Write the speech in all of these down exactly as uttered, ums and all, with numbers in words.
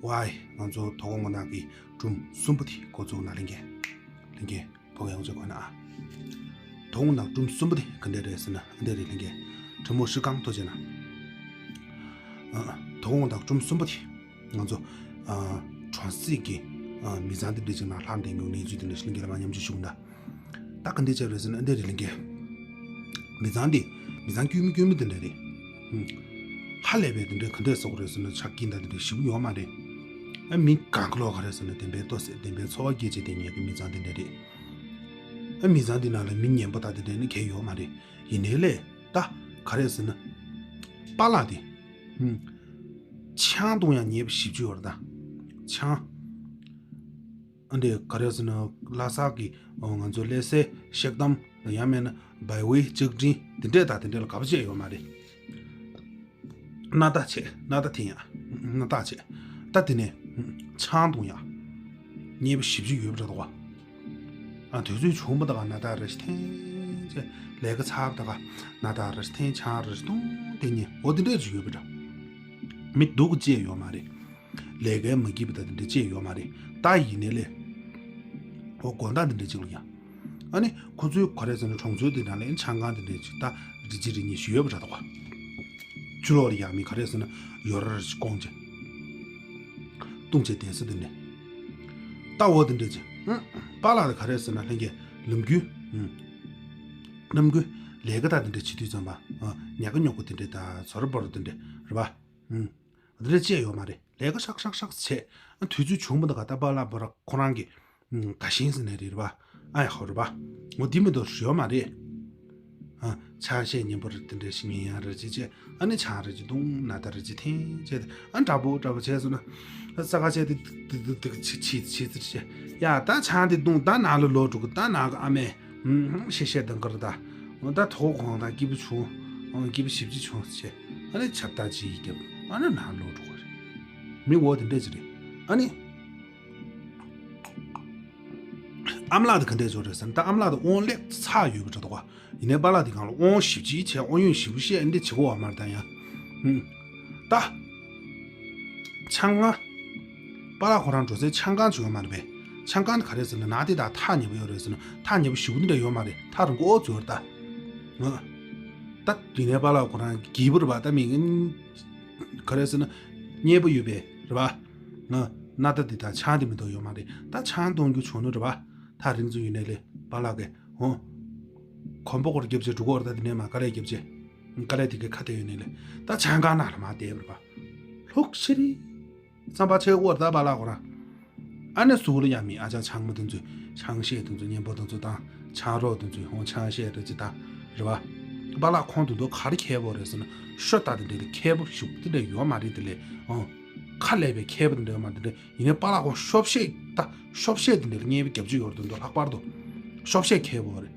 ཝའི། ང་ཚོ་དོ་དགོང་དག་གི་སྒྲུང་གསུམ་པོ་དེ་འགོ་བཙུགས་ན་ལྷན་རྒྱས། ལྷན་རྒྱས་ཕོ་ག་ཡོང་ཚོད་གོ་ན་ཨ། དོ་དགོང་དག་སྒྲུང་གསུམ་པོ་དེ་ག་འདྲ་རེད་ཟེར་ན་ཨ་འདྲ་རེད་ལྷན་རྒྱས། དྲི་མོ་ཧྲི་ཀང་ཐོ་བྱས་ན། ཨ། དོ་དགོང་དག་སྒྲུང་གསུམ་པོ་དེ། ང་ཚོ། ཨ། གྲོང་གསེབ་ཀྱི། ཨ། མི་ཚང་དེ་འདྲ་ཅིག་ནང་ལྷག་བསྡད་མྱོང་གནས་ཚུལ་དེ་འདྲ་ཞིག་ལྷན་རྒྱས་ལ་མ་མཉམ་ཞུགས་ཞུ་གི་ད། ད་ག་འདྲ་བྱས་རེད་ཟེར་ན་ཨ་འདྲ་རེད་ལྷན་རྒྱས། མི་ཚང་དེ། མི་ཚང་དཀྱུས་མ་དཀྱུས་མ་དེ་འདྲ་རེད། ཧུམ། ཧ་ལས་པའི་དེ་འདྲའི་ག་འདྲས་བཟོ་དགོས་རེད་ཟེར་ན་ཆ་རྐྱེན་དང་དེ་འདྲའི་ཞིབ་ཡོད་མ་རེད། ཨ། མི་གང་ག་ལོག་ག་རེ་ཟེར་ན་བདེན་པའི་ལྟོ་ཟས་བདེན་པའི་འཚོ་བ་སྐྱེལ་བྱེད་དེ་ཉལ་གི་མི་ཚང་དེ་འདྲ་རེད། ཨ། མི་ཚང་དེ་ནང་ལ་མི་ངན་པ་དང་དེ་འདྲའི་ནི་གལ་ཡོད་མ་རེད། ཡིན་ནའི་ལས་ད་ག་རེ་ཟེར་ན། པཱ་ལགས་དེ། ཧུམ། ཆང་འཐུང་ཡག་ཉེས་པ་ཞེ་པོ་ཅིག་ཡོད་རེད་ད། ཆང་། ཨ་འདྲས་ག་རེ་ཟེར་ན་ལྷ་ས་གི་ང་ཚོ་ཀླད་སའི་གཤེགས་དམ་ཡང་མིན་ན་བའི་ཝེ་ལྕགས་ཀྲིན་དེ་འདྲས་དང་དེ་འདྲས་ལ་ག་པ་བྱས་ཡོད་མ་རེད། སྣ་ཐག་ཆད། སྣ་ཐག་འཐེན་ཡག་སྣ་ཐག་ཆད། ད་དེ་ནས་ཆང་འཐུང་ཡག་ཉེས་པ་ཞེ་པོ་ཅིག་ཡོད་པ་འདྲ་འདུག་ག་ཨ། དུས་ཚོད་བྱུང་བ་དང་སྣ་ཐག་རེ་ཞིག་འཐེན་བྱས། ལས་ཀ་ཚར་བ་དང་སྣ་ཐག་རེ་ཞིག་འཐེན། ཆང་རེ་ཞིག་འཐུང་། དེ་ཉིན་འོ་དེ་འདྲས་ཅིག་ཡོད་པ་འདྲ། མི་སྡུག་གི་བྱས་ཡོད་མ་རེད། ལས་ཀའི་མ་སྐྱིད་པ་དང་དེ་འདྲ་བྱས་ཡོད་མ་རེད། ད་ཡིན་ནའི་ལས། འོ་དགོང་དག་དེ་འདྲ་ཅིག་ལ་ཡ། ཨ་ནི་ཁོ་ཚོའི་ག་རེ་ཟེར་ན་གྲོང་ཚོའི་དེ་ནང་ལ་ཆང་ཁང་དེ་འདྲ་ཅིག་ད་རི་ཅི་རི་ཉི་ཞིག་ཡོད་པ་འདྲ་འདུག་ག་ཕྱི་ལོགས་ལ་ཡ་མི་ག་རེ་ཟེར་ན་ཡོ་ར་ར་ཅིག་བསྐོངས་བྱས། བཏུང་བྱས་བསྡད་ས་དེ་འདྲ། ད་འོ་དེ་འདྲ་ཅིག་ཨང་། པཱ་ལགས་དེ་ག་རེ་ཟེར་ན་ལྷན་རྒྱས་ལམ་རྒྱུས། ཨང་། ནམ་རྒྱུན་ལས་ཀ་དང་དེ་འདྲ་བྱེད་དུས་ཙམ་པ། ཨ། ཉག་ག་ཉོག་ག་དེ་འདྲ་དང་ཟོ་ར་བོ་ར་དེ་འདྲ་རེད་པ། ཨང་། དེ་འདྲ་བྱས་ཡོད་མ་རེད། ལས་ཀ་ཤག་ཤག་ཤག་བྱས། ཨ། དུས་ཚོད་བྱུང་བ་དང་ག་ད་པཱ་ལགས་བོ་ར་ཁོ་རང་གི་ཨང་། ད་ཤིང་ཟེར་ནས་རེད་པ། ཨ་ཡ་ཧོ་རེད་པ། འོ་དེ་མི་འདུག་ཡོད་མ་རེད། ཨ། ཆང་གཞས་སྙན་པོ་རེ་དེ་འདྲ་ཞིག་ཉན་ཡག་རེ་ཅིག་བྱས། ཨ་ནི་ཆང་རེ་ཅིག་འཐུང་། སྣ་ཐག་རེ་ཅིག་འཐེན་བྱས། ཨ། འདྲ་པོ་འདྲ་པོ་བྱས་སོང་ན། ཨ། ས་ཁ་བྱས་ཏེ་ཏི་ཏི་ཏི་ཅིག་བྱས་བྱས་ཚར་བྱས། ཡ་ད་ཆང་དེ་འཐུང་། ད་ནང་ལ་ལོག་འགྲོ་གི་ད་ནང་གི་ཨ་མས། ཧུམ་ཧུམ་བཤད་བཤད་གཏང་གི་རེད་ད། འོ་ད་དོ་དགོང་དག་སྐྱིད་པོ་བྱུང་། ཨང་། སྐྱིད་པོ་ཞེ་པོ་ཅིག་བྱུང་ཟེར་བྱས། ཨ་ནི་ཆབ་ཏ་ཅིག་བརྒྱབ། ཨ་ནི་ནང་ལོག་འགྲོ་གི་རེད། མི་འོ་དེ་འདྲས་ཅིག་རེད། ཨ་ནི། ཨ་མ་ལགས་དེ་ག་འདྲས་བྱུང་རེད་ཟེར་ན། ད་ཨ་མ་ལགས་དེ་དབང་ལེགས་ཚར་ཡོད་པ་འདྲ་འདུག་ག་ཡིན་ནའི་པཱ་ལགས་དེ་སྒང་ལ་དབང་ཞེ་པོ་ཅིག་བྱས། དབང་ཡོན་ཞེ་པོ་བཤད། འདི་བྱེད་དགོས་པ་མ་རེད་ད་ཡ། ཧུམ། ད། ཆང་ཁང་། པཱ་ལགས་ཁོ་རང་འགྲོ་སའི་ཆང་ཁང་ཅིག་ཡོད་མ་རེད་པས། ཆང་ཁང་དེ་ག་རེ་ཟེར་ན་ནང་དེ་དག་ཐག་ཉེ་པོ་ཡོད་རེད་ཟེར་ན། ཐག་ཉེ་པོ་ཞེ་པོ་འདི་འདྲ་ཡོད་མ་རེད། ཐག་རིང་པོ་ཨོ་ཙི་ཡོད་རེད་ད། ཨ། ད་དེ་ནས་པཱ་ལགས་ཁོ་རང་གིས་པུར་བ་ད་མི་ག་རེ་ཟེར་ན་མཉེས་པོ་ཡོད་པས་རེད་པ། ང་སྣ་ཐག་འདི་དང་ཆང་འདི་མི་འདུག་ཡོད་མ་རེད། ད་ཆང་འཐུང་རྒྱུ་བྱུང་ནོ་རེད་པ། ཐག་རིང་ཙམ་ཡོད་ནའི་ལས་པཱ་ལགས་ཀྱིས་ཧོ། གོམ་པ་སྐོར་རྒྱབ་བྱས་འགྲོ་གི་ཡོད་རེད་ད། དེ་ནས་མར་དཀའ་ལས་རྒྱབ་བྱས། དཀའ་ལས་དེ་གའི་ཁ་གཏད་ཡོད་ནའི་ལས་ད་ཆང་ཁང་ནང་ལ་མར་བསྡད་པ་རེད་པ། ལྷུག་ཤི་རི། བསམ་པ་ཆེ་བོ་རེད་ད་པཱ་ལགས་ཁོ་རང་། ཨ་ནི་ཟུར་ལ་ཡ་མི་ཨ་ཅག་ཆང་མོ་དེ་ཚོས་ཆང་གཞས་དེ་ཚོ་སྙན་པོ་དེ་ཚོ་བཏང་། ཆང་རོགས་དེ་ཚོས་ཧོ་ཆང་གཞས་རེ་ཅིག་བཏང་། རེད་པ། པཱ་ལགས་ཁོང་དེ་ཚོ་ག་རེ་མཁས་པོ་རེད་ཟེར་ན། ཤོ་ད་དེ་འདྲ་ལ་མཁས་པོ་ཞེ་པོ་དེ་འདྲ་ཡོད་མ་རེད། དེ་ལས་ཨང་། ཁ་ལས་པའི་མཁས་པོ་དེ་འདྲ་ཡོད་མ་རེད། དེ་འདྲ་ཡིན་ནའི་པཱ་ལགས་ཁོང་ཤོབ་གཞས་ད་ཤོབ་གཞས་དེ་འདྲ་ལ་མཉེས་པོ་རྒྱབ་ཀྱི་ཡོད་རེད་དེ་འདུག་ལྷག་པར་དུ་ཤོབ་གཞས་མཁས་པོ་རེད།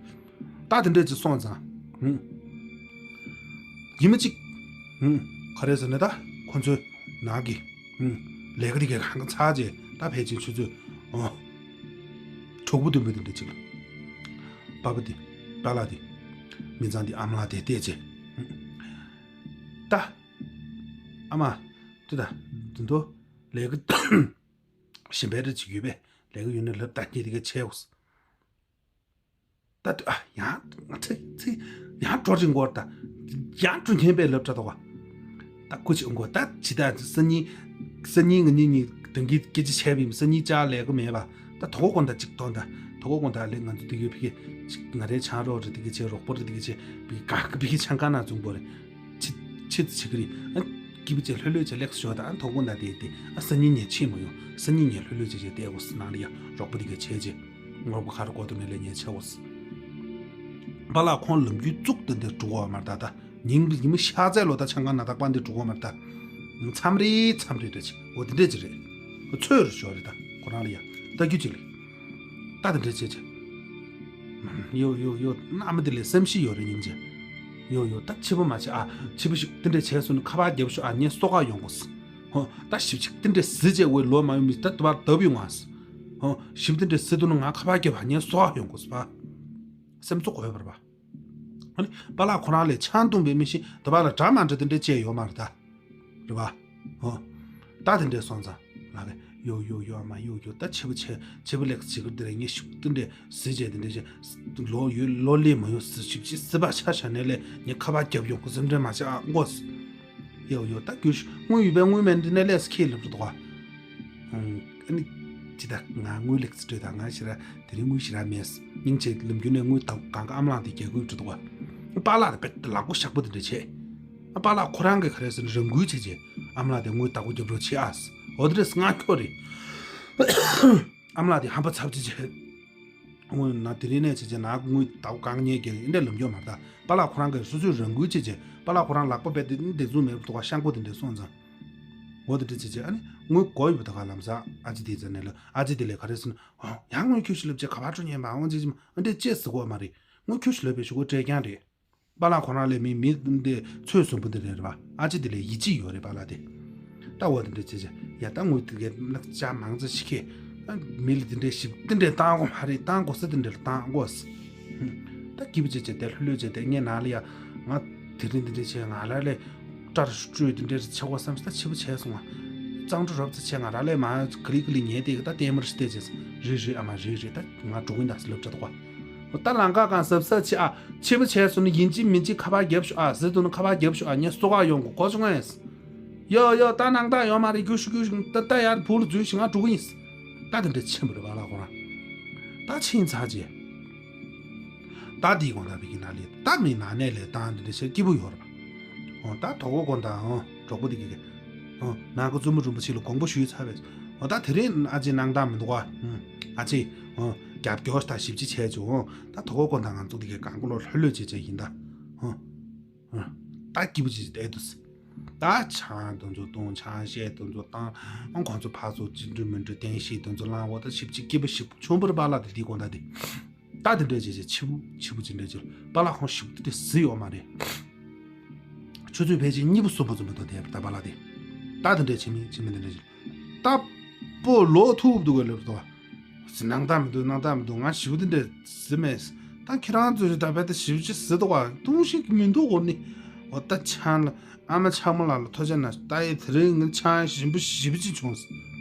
ད་དེ་འདྲ་ཅིག་སོང་ཙང་། ཧུམ། ཉི་མ་གཅིག་ཧུམ། ག་རེ་ཟེར་ན་ད་ཁོ་ཚོའི་ནང་གི་ཧུམ། ལས་ཀ་དེ་གའི་གང་ག་ཚར་བྱས། ད་ཕལ་ཆེར་ཆུ་ཚོད་ཨོ། དྲུག་པ་བདུན་པ་དེ་འདྲ་ཅིག་ལ། པ་ཕ་དེ། པཱ་ལགས་དེ། མི་ཚང་དེ་ཨ་མ་ལགས་དེ་བལྟས་བྱས། ཧུམ། ད། ཨ་མ། དེ་ད། དེ་འདྲ་ལས་ཀ་གཞན་པ་རེ་ཅིག་ཡོད་པས། ལས་ཀ་ཡོད་ན་ལབ། ད་ངས་དེ་ག་བྱས་འོ། ད་དུ་ཨ་ཡང་ཚིག་ཚིག་ཡང་འགྲོ་རིང་གོ་ད་ཡང་འགྲོ་མཁན་པས་ལབ་འདྲ་འདུག་ག་ད་ཁུ་ཆེ་འགོ་ད་ཇི་ལྟར་སང་ཉིན་སང་ཉིན་ང་གཉིས་གཉིས་དང་གི་སྐད་ཆ་བྱས་པ་ཡིན། སང་ཉིན་ཅག་ལས་ཀ་མེད་པ། ད་དོ་གོ་དགོང་དག་ཅིག་གཏོང་། ད་དོ་གོ་དགོང་དག་ལས་ང་ཚོ་འདི་ཡོད་ཕི་གེ་ཅིག་ང་རའི་ཆང་རོགས་རེ་འདི་གེ་བྱས། རོགས་པ་རེ་འདི་གེ་བྱས། བི་ག་བི་གེ་ཆང་ཁང་ནང་འཛོམས་པོ་རེད། ཆི་ཆི་ཆི་གི་རེད། ཨ་སྐྱིད་པོ་བྱས་ལྷོད་ལྷོད་བྱས་ལེགས་ཤོག་ད་ཨ་དོ་གོ་དགོང་དག་དེ་དེ་ཨ་སང་ཉིན་ངས་ཕྱིན་མ་ཡོང་། སང་ཉིན་ངས་ལྷོད་ལྷོད་བྱས་བྱས་བསྡད་འོ་ཟེར། ནང་ལ་ཡ་རོགས་པ་འདི་གེ་བྱས་བྱས། ངོ་བོ་ག་རེ་གོ་ཐུབ་ནས་ལས་ཉེས་ཆེ་བོ། པཱ་ལགས་ཁོང་ལམ་རྒྱུས་བཙུགས་ཏེ་འདིར་འགྲོ་གི་ཡོད་མ་རེད་ད། ད་ཉིན་ཉི་མ་ཤར་ཚད་ལོ་ད་ཆང་ཁང་ནང་རྟག་པར་འདིར་འགྲོ་གི་ཡོད་མ་རེད་ད། མཚམས་རེ་མཚམས་རེ་རེ་ཅིག་འོ་དེ་འདྲས་ཅིག་རེད། ཚོད་རུ་ཞོག་རེད་ད། ཁོ་རང་ལ་ཡ་ལྟ་རྒྱུ་ཅིག་ལས། ད་དེ་འདྲས་བྱས་བྱས། ཡོ་ཡོ་ཡོ། མནའ་མ་དེ་ལས་བསམ་ཤེས་ཡོད་རེད་སྙིང་རྗེ། ཡོ་ཡོ། ད་ཕྱི་པོ་མ་བྱེད་ཨ། ཕྱི་པོ་ཞིག་དེ་འདྲས་བྱས་སོང་ན་ཁ་པར་རྒྱབ་ཤོག་ཨ། ངས་སོ་ཁ་ཡོང་དགོས། ཧོ། ད་ཞིབ་ཅིག་དེ་འདྲས་ཟི་བྱས་འོས་ལོ་མ་ཡོང་མི་ད་དུ་བར་ལྡབ་ཡོང་ཨ། ཧོ། ཞིབ་དེ་འདྲས་ཟི་འདུག་ན་ང་ཁ་པར་རྒྱབ་ཨ། ངས་སོ་ཁ་ཡོང་དགོས་པ། སེམས་གསོ་གོ་ཡོད་པ་རེད་པ། ཨ་ནི་པཱ་ལགས་ཁོ་རང་ལས་ཆང་འཐུང་བའི་མི་ཞིག་དུ་བར་ལ་འདྲ་མ་འདྲ་དེ་འདྲས་བྱས་ཡོད་མ་རེད་ད། རེད་པ། ཧོ། ད་དེ་འདྲས་སོང་ཙང་ལ། ཡོ་ཡོ་ཡོ་ཨ་མ་ཡོ་ཡོ། ད་ཆེ་པོ་ཆེ་ཆེ་པོ་ལེགས་བྱེད་ཀྱི་འདི་རེད། ངས་ཞུ་དེ་འདྲས་ཟེར་བྱས་དེ་འདྲས་བྱས་ལོ་ཡོད་ལོ་ལས་མ་ཡོང་ཟེར། ཞིབ་ཅིག་སྲིད་པ་ཆ་བཞག་ནས་ལས་ངས་ཁ་པར་རྒྱབ་ཡོང་གི་སེམས་ཁྲལ་མ་བྱེད་ཨ་མགོ། ཡོ་ཡོ། ད་རྒྱུ་ཞུ་དངུལ་ཡོད་པའི་དངུལ་མེད་འདི་ནས་ལས་སུ་ཁྱེད་ལབ་རེད་དོ། ཨ་ནི་ཅི་ད་ང་དངུལ་ལེགས་སྤྲོད་ད་ང་ཞེ་ར་དེ་རིང་དངུལ་ཞེ་ར་མེད། སྙིང་རྗེ་ལམ་རྒྱུན་ནས་དངུལ་ད་གང་ག་ཨ་མ་ལགས་དེ་རྒྱག་དགོས་རེད་དོ། པཱ་ལགས་དེ་དཔེ་ལག་པོ་ཤག་པོ་དེ་འདྲ་བྱས། ཨ་པཱ་ལགས་ཁོ་རང་གི་ག་རེ་ཟེར་ན་རང་འགུལ་བྱས་བྱས་ཨ་མ་ལགས་དེ་དངུལ་བདག་པོ་རྒྱབ་རོགས་བྱེད་ཨ་ཟེར། འོ་དེ་རེད་ཟེར། ང་ཁྱོད་རེད། ཨ་མ་ལགས་དེ་ཧམ་པ་ཚབས་ཆེ་བྱས། དངུལ་ན་དེ་རིང་ནས་བྱས་བྱས་ན་དངུལ་བདག་པོ་གང་ཉེས་ཀྱི་འདྲ་ལམ་རྒྱུན་མ་རེད། ད་པཱ་ལགས་ཁོ་རང་གི་སོ་སོས་རང་འགུལ་བྱས་བྱས་པཱ་ལགས་ཁོ་རང་ལག་པ་རྦད་དེ་བདེ་མཚུངས་མེད་པ་འདུག་ག་ཤང་པོ་དེ་འདྲ་སོང་ཙང་། འོ་དེ་འདྲ་བྱས་བྱས་ཨ་ནི་དངུལ་དགོས་ཡོད་པ་ད་ག་ལམ་སང་ཨ་ཅེ་དེ་ཙ་ནས་ལ་ཨ་ཅེ་དེ་ལས་ག་རེ་ཟེར་ན། ཨོ་ཡང་དངུལ་ཁྱོད་ཤི་ལབ་བྱས་ག་པར་འགྲོ་ཉན་པ་འོང་བྱས་ཅི་མ་ཨ་འདྲས་ཅེས་ཟེར་གོ་མ་རེད། དངུལ་ཁྱོད་ཤི་ལབ་པའི་ཞུ་གོ་སྤྲད་རྐྱང་རེད། པཱ་ལགས་ཁོ་རང་ལས་མི་མི་འདི་ཚོད་བཟུང་པོ་འདི་རེད་རེད་པ། ཨ་ཅེ་འདི་ལས་ཡིད་ཆེས་ཡོད་རེད་པཱ་ལགས་དེ། ད་འོ་དེ་འདྲ་བྱས་བྱས་ཡ་ད་དངུལ་དེ་གའི་ནག་ཅག་མང་ཙམ་ཞིག་གིས་མི་ལ་དེ་འདྲའི་ཞིབ་དེ་འདྲའི་བཏང་དགོས་མ་རེད། བཏང་དགོས་ས་དེ་འདྲ་ལ་བཏང་དགོས། ད་སྐྱིད་པོ་བྱས་བྱས་དེ་ལྷོད་ལྷོད་བྱས་དེ་ངས་ནང་ལ་ཡ་ང་དེ་རིང་དེ་འདྲ་བྱས་ང་ལ་ལས་སྐྲ་རུ་སྤྲོས་དེ་འདྲའི་ཆེ་བ་བསམ་ས་ད་ཆེ་བོ་བྱས་སོང་ང་། གཙང་སྦྲ་རོབ་ཙམ་བྱས་ང་ར་ལས་མ་ག་ལི་ག་ལི་ཉལ་དེ་གི་ད་ལྟད་མོ་རེ་ཞིག་བལྟས་བྱས་རེད་རེད་ཨ་མ་རེད་རེད། ད་ང་འགྲོ་གི་ཡིན་ད་ཟེར་ལབ་བྱས་དོ། ད་ལང་ཀ་གང་གཟབ་གཟབ་བྱེད་ཨ། ཆེ་བོ་བྱས་སོང་ན་ཡིན་གཅིག་མིན་གཅིག་ཁ་པར་རྒྱབ་ཤོག་ཨ་ཟེར་འདུག་ན་ཁ་པར་རྒྱབ་ཤོག་ཨ། ངས་སོ་ཁ་ཡོང་གི་གོ་བྱུང་ངས། ཡོ་ཡོ་ད་ནང་ད་ཡོང་མ་རེད། རྒྱུགས་ཤིག་རྒྱུགས་ཤིག་ད་ད་ཡར་བུ་ལ་འཛུལ་ཞིག་ང་འགྲོ་གི་ཡིན། ད་དེ་འདྲ་ཕྱིན་པ་རེད་པཱ་ལགས་ཁོ་རང་། ད་ཕྱིན་ཚར་རྗེས། ད་འདིའི་དགོང་དག་བི་གི་ན་ལི་ད་མི་ན་ནས་ལས་བཏང་དེ་འདྲ་བྱས་སྐྱིད་པོ་ཡོད་རེད་པ། ཨོ་ད་དོ་གོ་དགོང་དག་ཨོ་གྲོགས་པོ་དེ་གི་གི་ཨོ་ནང་གི་བཙུན་མོ་རིན་པོ་ཆེ་ལ་དགོངས་པ་ཞུས་ཚར་བས། ཨོ་ད་དེ་རིང་ཨ་ཅེ་སྣང་དག་མི་འདུག་ག་ཨ་ཅེ་ཨོ་རྒྱབ་སྐྱོར་ད་ཞིབ་ཅིག་བྱས་བྱུང་། ཨོ་ད་དོ་གོ་དགོང་དག་ང་ཚོ་དེ་གི་གང་གོ་ལོ་ལྷོད་ལྷོད་བྱས་བྱས་ཡིན་ད། ཨོ་ཨོ་ད་སྐྱིད་པོ་ཅིག་བསྡད་འདུག་ད་ཆང་དེ་ཚོ་བཏུང་ཆང་བཤད་དེ་ཚོ་བཏང་། ཨང་ཁོང་ཚོ་ཕར་ཚུར་ཅི་འདྲ་མི་འདྲ་བསྟན་བཤིག་དེ་ཚོ་བླངས། འོ་ད་ཞིབ་ཅིག་སྐྱིད་པོ་ཞིག་བྱུང་བར་པཱ་ལགས་དེ་དེའི་དགོང་དག་དེ། ད་དེ་འདྲ་བྱས་བྱས་ཕྱི་པོ་ཕྱི་པོ་ཅི་འདྲ་ཅིག་པཱ་ལགས་ཁོང་ཞིབ་ཏུ་དེ་བཟི་ཡོད་མ་རེད། ཆུ་ཚོད་ཕལ་ཆེར་གཉིས་པོ་གསུམ་པོ་ཙམ་མ་གཏོགས་བསྡད་པ་རེད་ད་པཱ་ལགས་དེ། ད་དེ་འདྲ་བྱས་མིན་བྱས་མིན་དེ་འདྲ་ཅིག་ད་པོ་ལོག་ཐུག་འདུག་ག་ལབ་དོ། སྣང་དག་མི་འདུག་སྣང་དག་མི་འདུག་ང་ཞིབ་ཏུ་འདྲ་བཟི་མེད། ད་ཁྱེད་རང་ཚོས་ད་བལ་ད་ཞིབ་ཅིག་བཟི་འདུག་ག་ལྟུང་ཤིག་མི་འདུག་གོ་ནི། འོ་ད་ཆང་ལ་ཨ་མ་ཆག་མོ་ལགས་ལ་ཐུགས་རྗེ་གནང་། ད་ཡི་དེ་རིང་ངའི་ཆང་ཞིམ་པོ་ཞེ་པོ་ཅིག་བྱུང་།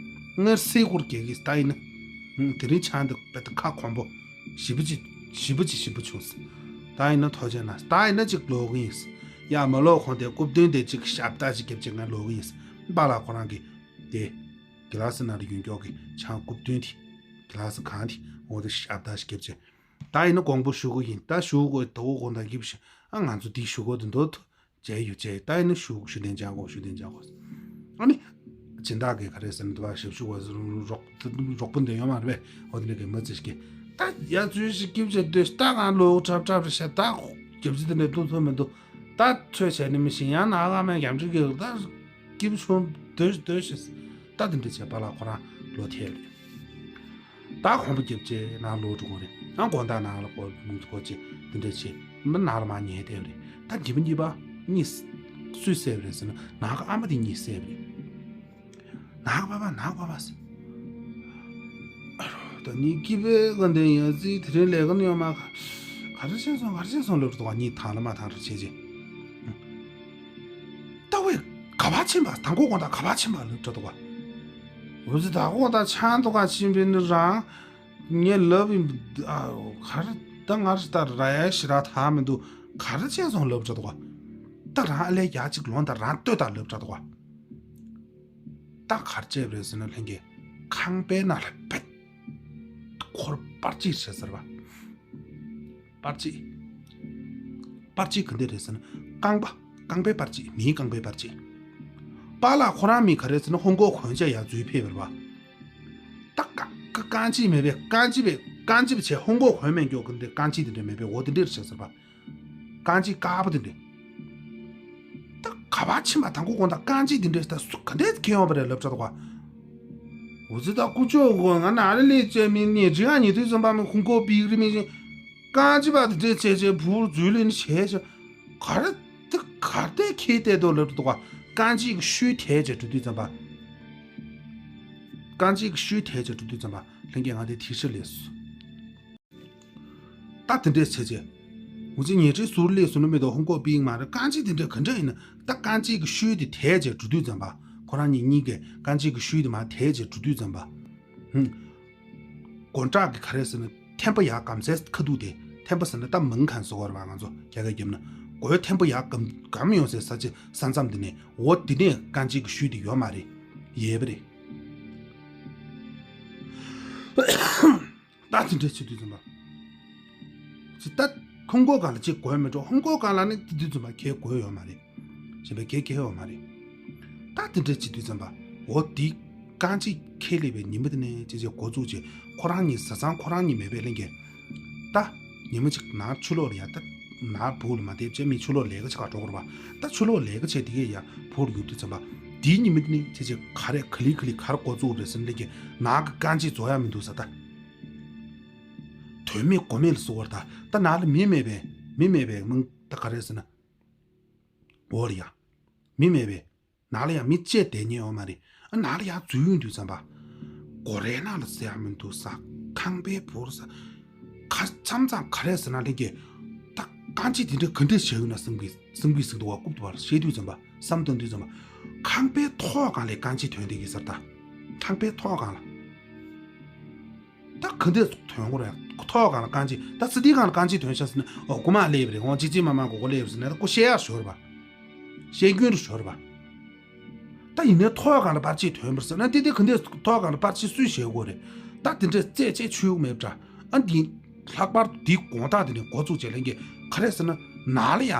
ངའི་སེ་ཁུར་གེ་གིས་ད་ཡིན་ན། དེ་རིང་ཆང་འདི་བལ་ད་ཁ་གོམ་པོ་ཞེ་པོ་ཅིག་ཞེ་པོ་ཅིག་ཞིམ་པོ་བྱུང་། ད་ཡིན་ན་ཐུགས་རྗེ་གནང་། ད་ཡིན་ན་ཅིག་ལོག་གི་ཡིན། ཡ་མ་ལོག་གོང་དེ་རྐུབ་སྟོན་དེ་ཅིག་ཞབས་ཏག་ཅིག་བརྒྱབ་ཅིག་ང་ལོག་གི་ཡིན། པཱ་ལགས་ཁོ་རང་གིས་དེ་གི་ལ་སི་ནང་ལ་ཡོད་མགྱོགས་ཀྱི་ཆང་རྐུབ་སྟོན་དེ་གི་ལ་སི་གང་དེ་འོ་དེ་ཞབས་ཏག་ཅིག་བརྒྱབ་ཅིག་ད་ཡིན་ན་དགོངས་པ་ཞུ་གི་ཡིན། ད་ཞུ་དགོས་དོ་དགོངས་དག་གིས་ཞུ། ཨ་ང་ཚོ་འདི་ཞུ་དགོས་དོན་དུ་མཇལ་ཡོད་མཇལ་ཡོད། ད་ཡིན་ན་ཞུ་ཞུ་དན་སྦྱང་དགོས་ཞུ་དན་སྦྱང་དགོས། ཨ་ནི་སྦྱིན་བདག་གིས་ག་རེ་ཟེར་ན་དུ་བ་ཞབས་ཞུ་བ་རོགས་རོགས་པོ་འདི་ཡོད་མ་རེད་པས། འོ་དེ་འདྲ་གི་མི་ཚེ་ཞིག་གི་ད་ཡ་ཚུལ་ཞིག་སྐྱིབས་བྱས་སྡོད་ད་ང་ལོ་གྲབས་གྲབས་རེ་བྱས་ད་རྒྱབ་ཅི་དེ་འདྲ་ཏུ་ཚོད་མི་འདུག་ད་ཚོད་བྱས་ནི་མི་ཤེས། ཡང་ན་ཨ་མའི་རྒྱབ་ཅི་གི་ད་སྐྱིབས་ཆུང་སྡོད་སྡོད་ཞེས་ད་དེ་འདྲ་བྱས་པ་ལ་ཁོ་རང་ལོ་ཐལ་རེད། ད་གོམ་པ་རྒྱབ་རྗེས་ནང་ལོག་འགྲོ་གི་རེད། ནང་དགོང་དག་ནང་ལ་སྒོ་སྒོ་ཅིག་འདི་འདྲ་བྱས་མི་ནང་ལ་མར་ཉལ་བསྡད་པ་རེད། ད་རྒྱབ་གཉིས་པ་གཉིས་སུས་བསད་པ་རེད་ཟེར་ན་ནང་གི་ཨ་མ་དེ་གཉིས་བསད་པ་རེད། ནང་གི་པ་པ་ནང་གི་པ་པ་ཟེར། ཨ་རོ་ད་ནི་སྐྱིད་པའི་ག་འདི་ཡང་རྩིས་དེ་རིང་ལས་ཀ་ནི་ཡོང་མ་ག་ག་རེ་བྱས་སོང་ག་རེ་བྱས་སོང་ལབ་འགྲོ་ག་གཉིས་ཐང་ལ་མ་ཐང་རུ་བྱས་རྗེས། ད་ཝེ་ག་པར་ཕྱིན་པ་དང་གོ་དགོང་དག་ག་པར་ཕྱིན་པ་ལབ་འགྲོ་འདུག་ག་འུ་ཚོ་ད་གོ་ད་ཆང་འདུག་ག་ཕྱིན་པའི་ནི་རང་ངས་ལབ་ཡིན། ཨ་ག་རེ་ད་ང་རེ་ད་ར་ཡ་ཞི་ར་ཐག་མི་འདུག་ག་རེ་བྱས་སོང་ལབ་འགྲོ་འདུག་ག་ད་རང་ཨ་ལས་རྒྱ་གཅིག་ལོང་ད་རང་ལྟོས་ད་ལབ་འགྲོ་འདུག་ག་ད་ག་རེ་བྱས་པ་རེད་ཟེར་ན་ལྷན་རྒྱས་ཁང་པའི་ནང་ལ་བེད་འཁོར་པར་ཅིག་བྱས་ཟེར་བ། པར་ཅིག་པར་ཅིག་ག་འདྲ་རེད་ཟེར་ན་རྐང་པ་རྐང་པའི་པར་ཅིག་མིའི་རྐང་པའི་པར་ཅིག་པཱ་ལགས་ཁོ་རང་མི་ག་རེ་ཟེར་ན་ཧོང་ཀོང་གོན་ཆས་ཡར་འཛུལ་ཕེབས་པ་རེད་པ། ད་རྐང་རྐང་རྐང་ཅིག་མེད་པའི་རྐང་ཅིག་པའི་རྐང་ཅིག་པའི་ཆེ་ཧོང་ཀོང་གོན་མེད་མགྱོགས་ག་འདྲ་རྐང་ཅིག་དེ་འདྲ་མེད་པའི་འོ་དེ་འདྲ་རེད་བྱས་ཟེར་བ། རྐང་ཅིག་དཀར་པོ་དེ་འདྲ། ད་ག་པར་ཕྱིན་པ་དང་གོ་དགོང་དག་རྐང་ཅིག་དེ་འདྲ་ད་སུ་ག་འདྲས་ཁྱེར་ཡོང་བ་རེད་ལབ་འགྲོ་འདུག་ག་འུ་ཚོ་ད་ཀུ་ཅོ་གོ་ང་ན་རེ་ལས་བཅད་མི་ནི་རི་ང་ཉི་དུས་ཙམ་པ་མི་ཧུང་གོ་པིག་རི་མི་ཞིང་རྐང་ཅིག་པ་དེ་འདྲས་བྱས་བྱས་བུར་འཛུལ་ལེན་བྱས་བྱས་ག་རེ་ད་ག་རེ་ཁྱེར་བསྡད་འདུག་ལབ་འགྲོ་འདུག་ག་རྐང་ཅིག་གི་ཤུལ་དེད་བྱས་འགྲོ་དུས་ཙམ་པ། རྐང་ཅིག་གི་ཤུལ་དེད་བྱས་འགྲོ་དུས་ཙམ་པ་ལྷན་རྒྱས་ང་དེ་དེ་ཤི་ལས་སུ། ད་དེ་འདྲས་བྱས་བྱས། འུ་ཚོ་ཉལ་ཁྲིའི་ཟུར་སླེབས་སོང་ན་མི་འདུག་ཧོང་ཀོང་པིག་མ་རེད། རྐང་རྗེས་དེ་འདྲས་ག་འདྲ་ཡིན་ན་ད་རྐང་རྗེས་ཀྱི་ཤུལ་དེ་དེད་བྱས་འགྲོ་དུས་ཙམ་པ། ཁོ་རང་གཉིས་གཉིས་ཀས་རྐང་རྗེས་ཀྱི་ཤུལ་དེ་མར་དེད་བྱས་འགྲོ་དུས་ཙམ་པ། ཧུམ། དགོང་དག་གི་ག་རེ་ཟེར་ན་ཐན་པ་ཡར་སྒམ་ཚའི་ཁ་ཐུག་དེ། ཐན་པ་ཟེར་ན་ད་མང་ཁང་ཟེར་བ་རེད་པ། ང་ཚོ་རྒྱ་སྐད་རྒྱབ་ན། སྒོའི་ཐན་པ་ཡར་སྒམ་སྒམ་ཡོང་སའི་ས་ཆ་ས་མཚམས་དེ་ནས། འོ་དེ་ནས་རྐང་རྗེས་ཀྱི་ཤུལ་དེ་ཡོད་མ་རེད། ཡལ་བ་རེད། ད་དེ་འདྲ་བྱེད་དུས་ཙམ་པ། ཅི་ད་ཧོང་ཀོང་སྒང་ལ་ཅིག་དགོས་མི་འགྲོ། ཧོང་ཀོང་སྒང་ལ་ནི་དེ་དུས་ཙམ་པ་གལ་དགོས་ཡོད་མ་རེད། གཞན་པའི་གལ་གལ་ཡོད་མ་རེད། ད་དེ་འདྲ་བྱེད་དུས་ཙམ་པ། འོ་དེ་རྐང་རྗེས་ཁས་ལེན་པའི་ཉི་མ་དེ་ནས་ཅི་བྱས་འགོ་བཙུགས་བྱས། ཁོ་རང་གཉིས་བཟའ་ཚང་ཁོ་རང་གཉིས་མེད་པའི་ལྷན་རྒྱས། ད་ཉི་མ་གཅིག་ནར་ཕྱི་ལོགས་ལ་ཡ། ད་ནར་བུ་ལ་མ་བསྡད་བྱས་མི་ཕྱི་ལོགས་ལས་ཀ་བྱེད་ག་འགྲོ་དགོས་རེད་པ། ད་ཕྱི་ལོགས་ལས་ཀ་བྱས་དེ་གས་ཡ་བུ་ལ་ཡོང་དུས་ཙམ་པ། དེའི་ཉི་མ་དེ་ནས་ཅི་བྱས་ག་རེ་ག་ལེ་ག་ལེ་ག་རེ་འགོ་བཙུགས་རེད་ཟེར་ན་ལྷན་རྒྱས། ནར་གྱི་རྐང་རྗེས་རྫོགས་ཡ་མི་འདུག་ཟེར། ད་དོན་མེད་གོ་མེད་ལ་བཟོ་བར། ད་ད་ནར་ལ་མི་མེད་པས། མི་མེད་པས་མང་། ད་ག་རེ་ཟེར་ན། འོ་ལ་ཡ། མི་མེད་པས། ནར་ལ་ཡང་མི་བཅད་བསྡད་མཁན་ཡོད་མ་རེད། ཨ་ནར་ལ་ཡར་འཛུལ་ཡོང་དུས་ཙམ་པ། སྒོ་རའི་ནང་ལ་ཟེར་ཡ་མི་འདུག་ས། ཁང་པའི་བུར་ས། ཁ་མཚམས་མཚམས་ག་རེ་ཟེར་ན་ལྷན་རྒྱས། ད་རྐང་རྗེས་དེ་འདྲ་ག་འདྲ་བྱས་ཡོད་ན་བསམ་གི་བསམ་གི་བསམ་འདུག་པ། རྐུབ་ཏུ་བར་བཤད་དུས་ཙམ་པ། བསམ་བཏང་དུས་ཙམ་པ། ཁང་པའི་ཐོག་སྒང་ལ་རྐང་རྗེས་ཐོན་བསྡད་ཀྱི་ཟེར། ད་ཁང་པའི་ཐོག་སྒང་ལ། ད་ག་འདྲས་ཐོན་གོ་རེད། ཐོག་སྒང་ལ་རྐང་རྗེས། ད་སི་ཏི་སྒང་ལ་རྐང་རྗེས་ཐོན་ཤག་ཟེར་ན། འོ་རྐུ་མ་སླེབས་རེད། འོ་གཅིག་གཅིག་མ་མ་གོ་གོ་སླེབས་ཟེར་ན། ད་ཁོ་བཤད་ཡག་ཞོར་བ། བཤད་རྒྱུན་རུ་ཞོར་བ། ད་ཡིན་ནའི་ཐོག་སྒང་ལ་པར་ཆས་ཐོན་པར་ཟེར་ན། དེ་དེ་ག་འདྲས་ཐོག་སྒང་ལ་པར་ཆས་སུས་བཞག་གོ་རེད། ད་དེ་འདྲས་རྩད་རྩད་ཆོད་མེད་པ་འདྲ། ཨ་འདི་ལྷག་པར་དུ་དེའི་དགོང་དག་དེ་ནས་འགོ་བཙུགས་བྱས་ལྷན་རྒྱས་ག་རེ་ཟེར་ན། ནར་ལ་ཡ།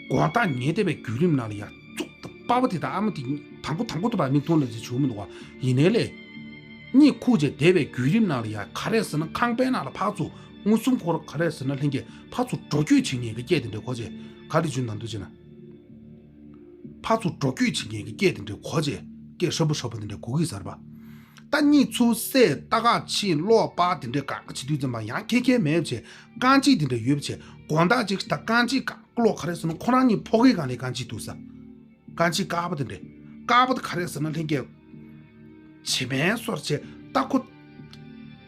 དགོང་དག་ཉལ་བསྡད་པའི་བརྒྱུད་རིམ་ནང་ལ་ཡ། གཙུག་ཏུ་པ་ཕ་དེ་དང་ཨ་མ་དེ་དང་པོ་དང་པོ་དུ་བ་མིག་མཐོང་ལ་ཅི་བྱུང་མི་འདུག་པ། ཡིན་ནའི་ལས། གཉིད་ཁུག་བྱས་བསྡད་པའི་བརྒྱུད་རིམ་ནང་ལ་ཡ། ག་རེ་ཟེར་ན་ཁང་པའི་ནང་ལ་ཕར་ཚུར་མངོན་སུམ་ཁོ་རང་ག་རེ་ཟེར་ན་ལྷན་རྒྱས་ཕར་ཚུར་འགྲོ་སྐྱོད་བྱེད་མཁན་གྱི་སྐད་དེ་འདྲ་གོ་བྱས། ག་རེ་བྱུང་ན་འདུག་ཅེ་ན། ཕར་ཚུར་འགྲོ་སྐྱོད་བྱེད་མཁན་གྱི་སྐད་དེ་འདྲ་གོ་བྱས། སྐད་ཧྲ་པོ་ཧྲ་པོ་དེ་འདྲ་གོ་གི་ཟེར་བ། ད་གཉིད་ཚུར་སད། ལྟ་ག་ཕྱིན། ལོག་པ་དེ་འདྲ་ག་ག་བྱེད་དུས་ཙམ་པ་ཡང་ཁེ་ཁེ་མེད་བྱས། རྐང་རྗེས་དེ་འདྲ་ཡོད་བྱས། དགོང་དག་ཅིག་ད་རྐང་རྗེས་ག་ལོག་ག་རེ་ཟེར་ན་ཁོ་རང་གཉིས་ཕོ་སྐྱེས་སྒང་ལ་རྐང་རྗེས་འདུག་ས། རྐང་རྗེས་དཀར་པོ་དེ་འདྲ། དཀར་པོ་དེ་ག་རེ་ཟེར་ན་ལྷན་རྒྱས། བྱེ་མའི་སོར་བྱས། ད་ཁོ་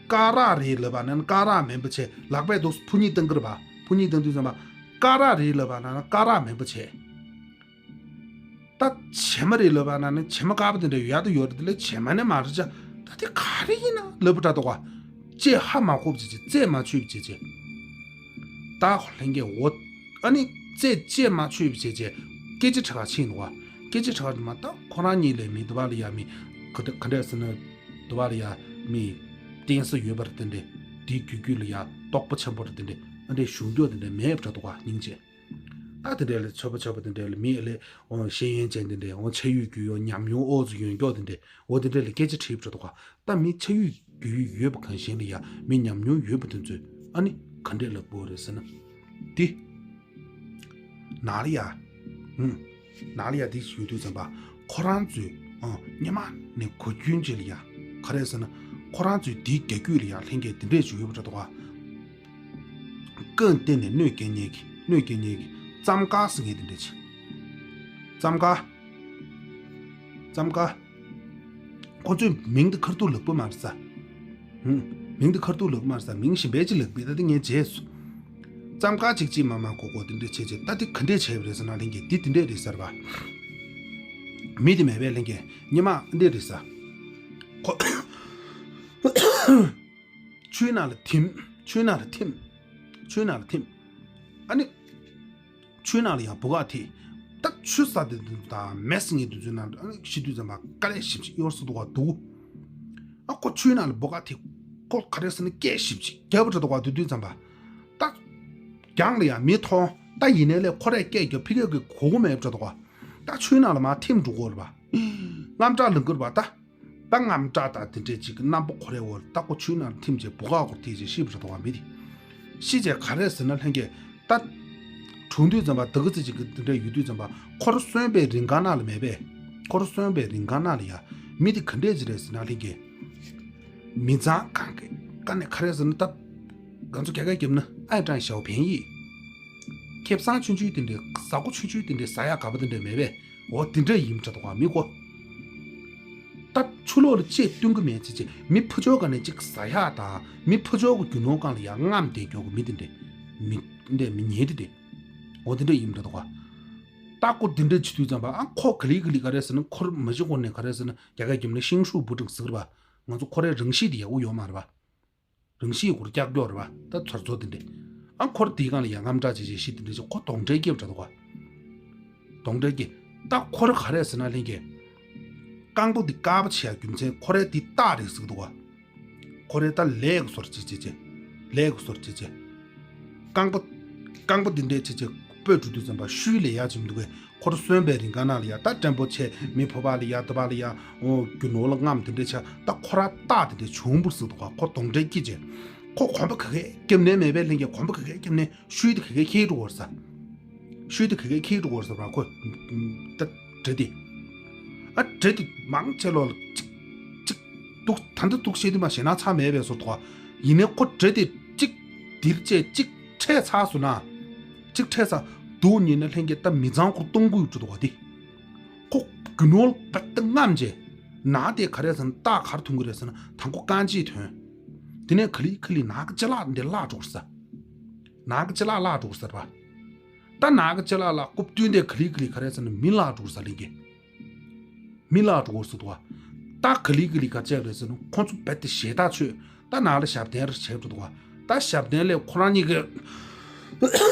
སྐ་རགས་རེད་ལབ་པ་ན་སྐ་རགས་མིན་པ་བྱས། ལག་པས་འདུག་ཕུ་ཉིས་བཏང་གི་རེད་པ། ཕུ་ཉིས་བཏང་དུས་ཙམ་པ། སྐ་རགས་རེད་ལབ་པ་ན་སྐ་རགས་མིན་པ་བྱས། ད་བྱེ་མ་རེད་ལབ་པ་ན་ནི་བྱེ་མ་དཀར་པོ་དེ་འདྲ་ཡོད་ཡ་ད་ཡོད་རེད། དེ་ལས་བྱེ་མ་ནི་མ་རེད་ཅག་ད་དེ་ག་རེ་ཡིན་ན་ལབ་པ་འདྲ་འདུག་ག། ལྕེ་ཧ་མ་གོ་བྱས་བྱས། རྩད་མ་ཆོད་བྱས་བྱས། ད་ལྷན་རྒྱས་འོ། ཨ་ནི་རྩད་རྩད་མ་ཆོད་བྱས་བྱས། སྐད་ཆ་དྲི་ག་ཕྱིན་འདུག་ག། སྐད་ཆ་དྲི་ག་མ། ད་ཁོ་རང་གཉིས་ལས་མི་འདི་བ་ལ་ཡ་མི། ག་འདྲ་ག་འདྲ་ཟེར་ན། འདི་བ་ལ་ཡ་མི། བསྟེན་ས་ཡོད་པ་རེད་དེ་འདྲ། དེའི་རྒྱུད་རྒྱུད་ལ་ཡ་རྟོགས་པ་ཆེན་པོ་རེད་དེ་འདྲ། ཨ་འདྲའི་གཞུང་སྐྱོར་དེ་འདྲ་མེད་པ་འདྲ་འདུག་ག་སྙིང་རྗེ། ད་དེ་འདྲ་ལ་ཆོས་པ་ཆོས་པ་དེ་འདྲ་ལ་མི་ལ་འོ་ཤེས་ཡོན་ཅན་དེ་འདྲ། འོ་ཆ་ཡོད་རྒྱུས་ཡོད། ཉམས་མྱོང་ཨོ་ཙི་ཡོད་མགྱོགས་དེ་འདྲ། འོ་དེ་འདྲ་ལ་སྐད་ཆ་དྲིས་པ་འདྲ་འདུག་ག། ད་མི་ཆ་ཡོད་རྒྱུས་ཡོད་པ་གང་ཞིག་ལ་ཡ་མི་ཉམས་མྱོང་ཡོད་པ་དེ་ཚོས་ཨ་ནི་ག་འདྲ་ལབ་དགོས་རེད་ཟེར་ན། དེ་ནར་ལ་ཡ། ཧུམ། ནར་ལ་ཡ་དེ་ཞུ་དུས་ཙམ་པ། ཁོ་རང་ཚོས་ཨ་སྔོན་མ་ནས་གོ་རྒྱུན་ཅིག་ལ་ཡ། ག་རེ་ཟེར་ན། ཁོ་རང་ཚོའི་དེའི་རྒྱ་རྒྱུད་ལ་ཡ་ལྷན་རྒྱས་དེ་འདྲས་ཅིག་ཡོད་པ་འདྲ་འདུག་ག། རྐང་སྟེང་ནས་གནོད་སྐྱེལ་མཁན་གྱི། གནོད་སྐྱེལ་མཁན་གྱི་རྩམ་དཀར་ཟེར་མཁན་དེ་འདྲ་ཅིག་རྩམ་དཀར། རྩམ་དཀར། ཁོ་ཚོའི་མིང་དེ་ཁ་ཐུག་ལབ་ཀྱི་མ་རེད་ས། ཧུམ། མིང་དེ་ཁ་ཐུག་ལབ་ཀྱི་མ་རེད་ས། མིང་གཞན་པ་ཅིག་ལབ་པས། ད་དེ་ངས་བརྗེད་སོང་། རྩམ་དཀར་ཅིག་ཅིག་མ་མ་གོ་གོ་དེ་འདྲ་བྱས་བྱས། ད་དེ་ག་འདྲས་བྱས་པ་རེད་ཟེར་ན་ལྷན་རྒྱས། དེ་དེ་འདྲས་རེད་ཟེར་བ། མི་དེ་མེད་པས་ལྷན་རྒྱས། སྔོན་མ་འདི་འདྲས་རེད་ས། ཁོ། ཆུའི་ནང་ལ་ཐིམ། ཆུའི་ནང་ལ་ཐིམ། ཆུའི་ནང་ལ་ཐིམ། ཨ་ནི། ཆུའི་ནང་ལ་ཡང་སྦོ་ཁ་ཐིམ། ད་ཆུ་ཟ་དེ་དང་མེ་ཟ་མཁན་དེ་ཚོའི་ནང་ཨ་ནི་ཤི་དུས་ཙམ་པ་དཀའ་ལས་ཞེ་པོ་ཅིག་གཡོལ་ས་འདུག་ག་འདུག་ཨ་ཁོ་ཆུའི་ནང་ལ་སྦོ་ཁ་ཐིམ། ཁོ་ག་རེ་ཟེར་ན་སྐད་ཞེ་པོ་ཅིག་རྒྱབ་པ་འདྲ་འདུག་ག། དེ་དུས་ཙམ་པ། ད་རྒྱང་ལ་ཡང་མི་མཐོང་། ད་ཡིན་ནའི་ལས་ཁོ་རས་སྐད་རྒྱབ་ཕི་གེ་གི་གོ་གོ་མེད་པ་འདྲ་འདུག་ག། ད་ཆུའི་ནང་ལ་མར་ཐིམ་འགྲོ་གོ་རེད་པ། དངངས་སྐྲག་ལངས་གི་རེད་པ་ད། ད་དངངས་སྐྲག་དང་དེ་འདྲས་ཅིག་གི་རྣམ་པ་ཁོ་རའི་འོག་ལ། ད་ཁོ་ཆུའི་ནང་ལ་ཐིམ་བྱས་སྦོ་ཁ་སྒོར་ཐིག་བྱས་ཤི་བ་རེད་དོ་བ། མི་དེ་ཤི་བྱས་ག་རེ་ཟེར་ན་ལྷན་རྒྱས། ད་གྲོངས་དུས་ཙམ་པ་ད་ག་ཚོད་ཅིག་གི་དེ་འདྲས་ཡོད་དུས་ཙམ་པ། ཁོ་རང་གསོན་པའི་རིང་ག་ན་ལ་མེད་པས། ཁོ་རང་གསོན་པའི་རིང་ག་ན་ལ་ཡ་མི་དེ་ག་འདྲས་ཅིག་རེད་ཟེར་ན་ལྷན་རྒྱས། མི་ཚང་གང་གི་ཀ་ནས་ག་རེ་ཟེར་ན། ད་ང་ཚོ་རྒྱ་སྐད་རྒྱབ་ན་ཨའི་ཀྲང་ཞའོ་ཕན་ཡིས། ཁེ་བཟང་ཆུང་ཆུང་དེ་འདྲས། ཟ་སྒོ་ཆུང་ཆུང་དེ་འདྲས། ཟ་ཡག་ག་པ་དེ་འདྲས་མེད་པས། འོ་དེ་འདྲ་ཡིན་འདྲ་འདུག་ག་མི་ཁོ། ད་ཆུ་ལོག་ལ་ལྕེ་བཏོན་གི་མེད་ཅེས་བྱས། མི་ཕར་ཕྱོགས་ག་ནས་ཅིག་ཟ་ཡག་དང་། མི་ཕར་ཕྱོགས་གི་རྒྱུ་ནོར་སྒང་ལ་ཡ་རྔམ་བསྡད་མགྱོགས་གི་མི་དེ་འདྲས། མི་འདྲས་མི་ཉེ་དེ་འདྲས། འོ་དེ་འདྲ་ཡིན་འདྲ་འདུག་ག། ད་ཁོ་འདི་འདྲ་བྱེད་དུས་ཙམ་པ་ཨ་ཁོ་ག་ལེ་ག་ལེ་ག་རེ་ཟེར་ན་ཁོར་མ་གཞི་ཁོ་ནས་ག་རེ་ཟེར་ན་རྒྱ་སྐད་རྒྱབ་ནས་ཤིང་ཧྲུའུ་བུ་ཀྲང་ཟེར་བ། ང་ཚོ་ཁོ་རའི་རང་གཤིས་དེ་ཡག་པོ་ཡོད་མ་རེད་པ། རང་གཤིས་ཁོར་ཀྱག་ཀྱོག་རེད་པ། ད་ཚོར་ཚོར་དེ་འདྲས། ཨ་ཁོར་དེའི་སྒང་ལ་ཡ་རྔམ་སྐྲག་བྱེད་བྱེད་ཤི་དེ་འདྲས་བྱེད་ཁོ་གདོན་འདྲེ་སྐྱེས་པ་འདྲ་འདུག་ག་གདོན་འདྲེ་སྐྱེས། ད་ཁོར་ག་རེ་ཟེར་ན་ལྷན་རྒྱས། རྐང་པ་འདི་དཀར་པོ་ཆེ་ཡ་རྒྱུ་མཚན་ཁོ་རའི་འདི་སྟག་རེད་ཟེར་གི་འདུག་ག་ཁོ་རའི་ད་ལས་ཀྱི་སོར་ཅི་ཅི་ཅི། ལས་ཀྱི་སོར་ཅི་ཅི། རྐང་པ། རྐང་པ་འདི་འདྲས་ཅི་ཅི་སྤོས་འགྲོ་དུས་ཙམ་པ་ཤུལ་ལས་ཡ་བྱེད་མི་འདུག་གས། ཁོ་ར་གསོན་པའི་རིང་ག་ན་ལ་ཡ་ད་བྲན་པོ་ཆེ་མི་ཕོ་བ་ལ་ཡ་དུ་བ་ལ་ཡ་འོ་རྒྱུ་ནོར་ལ་རྔམ་དེ་འདྲས་ཆ་ད་ཁོ་ར་སྟག་དེ་འདྲས་བྱུང་བུར་ཟེར་འདུག་ག་ཁོ་གདོན་འདྲེ་སྐྱེས་ཅེ། ཁོ་གོམ་པ་ག་གས་སྐྱབས་ནས་མེད་པའི་ལྷན་རྒྱས་གོམ་པ་ག་གས་སྐྱབས་ནས། ཤུལ་དེ་ག་གེ་ཁྱེར་འགྲོ་བར་ས། ཤུལ་དེ་ག་གེ་ཁྱེར་འགྲོ་བར་ས་བ་ཁོ། ད་འདྲེ་དེ། ཨ་འདྲེ་དེ་མང་ཆེ་ལོ་ལ་གཅིག་གཅིག་འདུག་ད་འདི་འདུག་བཤད་དུས་མ་ཞེ་ན་ཚ་མེད་པའི་བཟོ་ཐོག་ཡིན་ནའི་ཁོ་འདྲེ་དེ་གཅིག་འདིར་བཅད་གཅིག་འཕྲད་ཚར་སོང་ན། གཅིག་འཕྲད་ཚར་འདུག་ཉིན་ན་ལྷན་རྒྱས་ད་མི་ཚང་ཁོར་གཏོང་དགོས་འགྲོ་འདུག་བ་དེ། ཁོ་རྒྱུ་ནོར་བད་དེ་རྔམ་བྱས། ནག་དེ་ག་རེ་ཟེར་ན་སྟག་གར་ཐོན་གི་རེད་ཟེར་ན་དང་ཁོ་རྐང་རྗེས་ཐོན། དེ་ནས་ག་ལི་ག་ལི་ནག་གི་ཅ་ལག་འདི་བརླག་འགྲོ་གི་རེད་ས། ནག་གི་ཅ་ལག་བརླག་འགྲོ་གི་རེད་ས་ར་བ། ད་ནག་གི་ཅ་ལག་ལ་རྐུབ་བསྟུན་ཏེ་ག་ལི་ག་ལི་ག་རེ་ཟེར་ན་མི་བརླག་འགྲོ་གི་རེད་ས་ལིང་གི། མི་བརླག་འགྲོ་གི་རེད་ས་འདུག་བ། ད་ག་ལི་ག་ལི་ག་ཅེ་རེད་ཟེར་ན་ཁོ་ཚོ་བད་དེ་ཞེ་ཐག་ཆོད། ད་ནག་ལ་ཞབས་བརྟན་རེ་བྱས་འགྲོ་འདུག་བ། ད་ཞབས་བརྟན་ལས་ཁོ་རང་གཉིས་ཀྱི།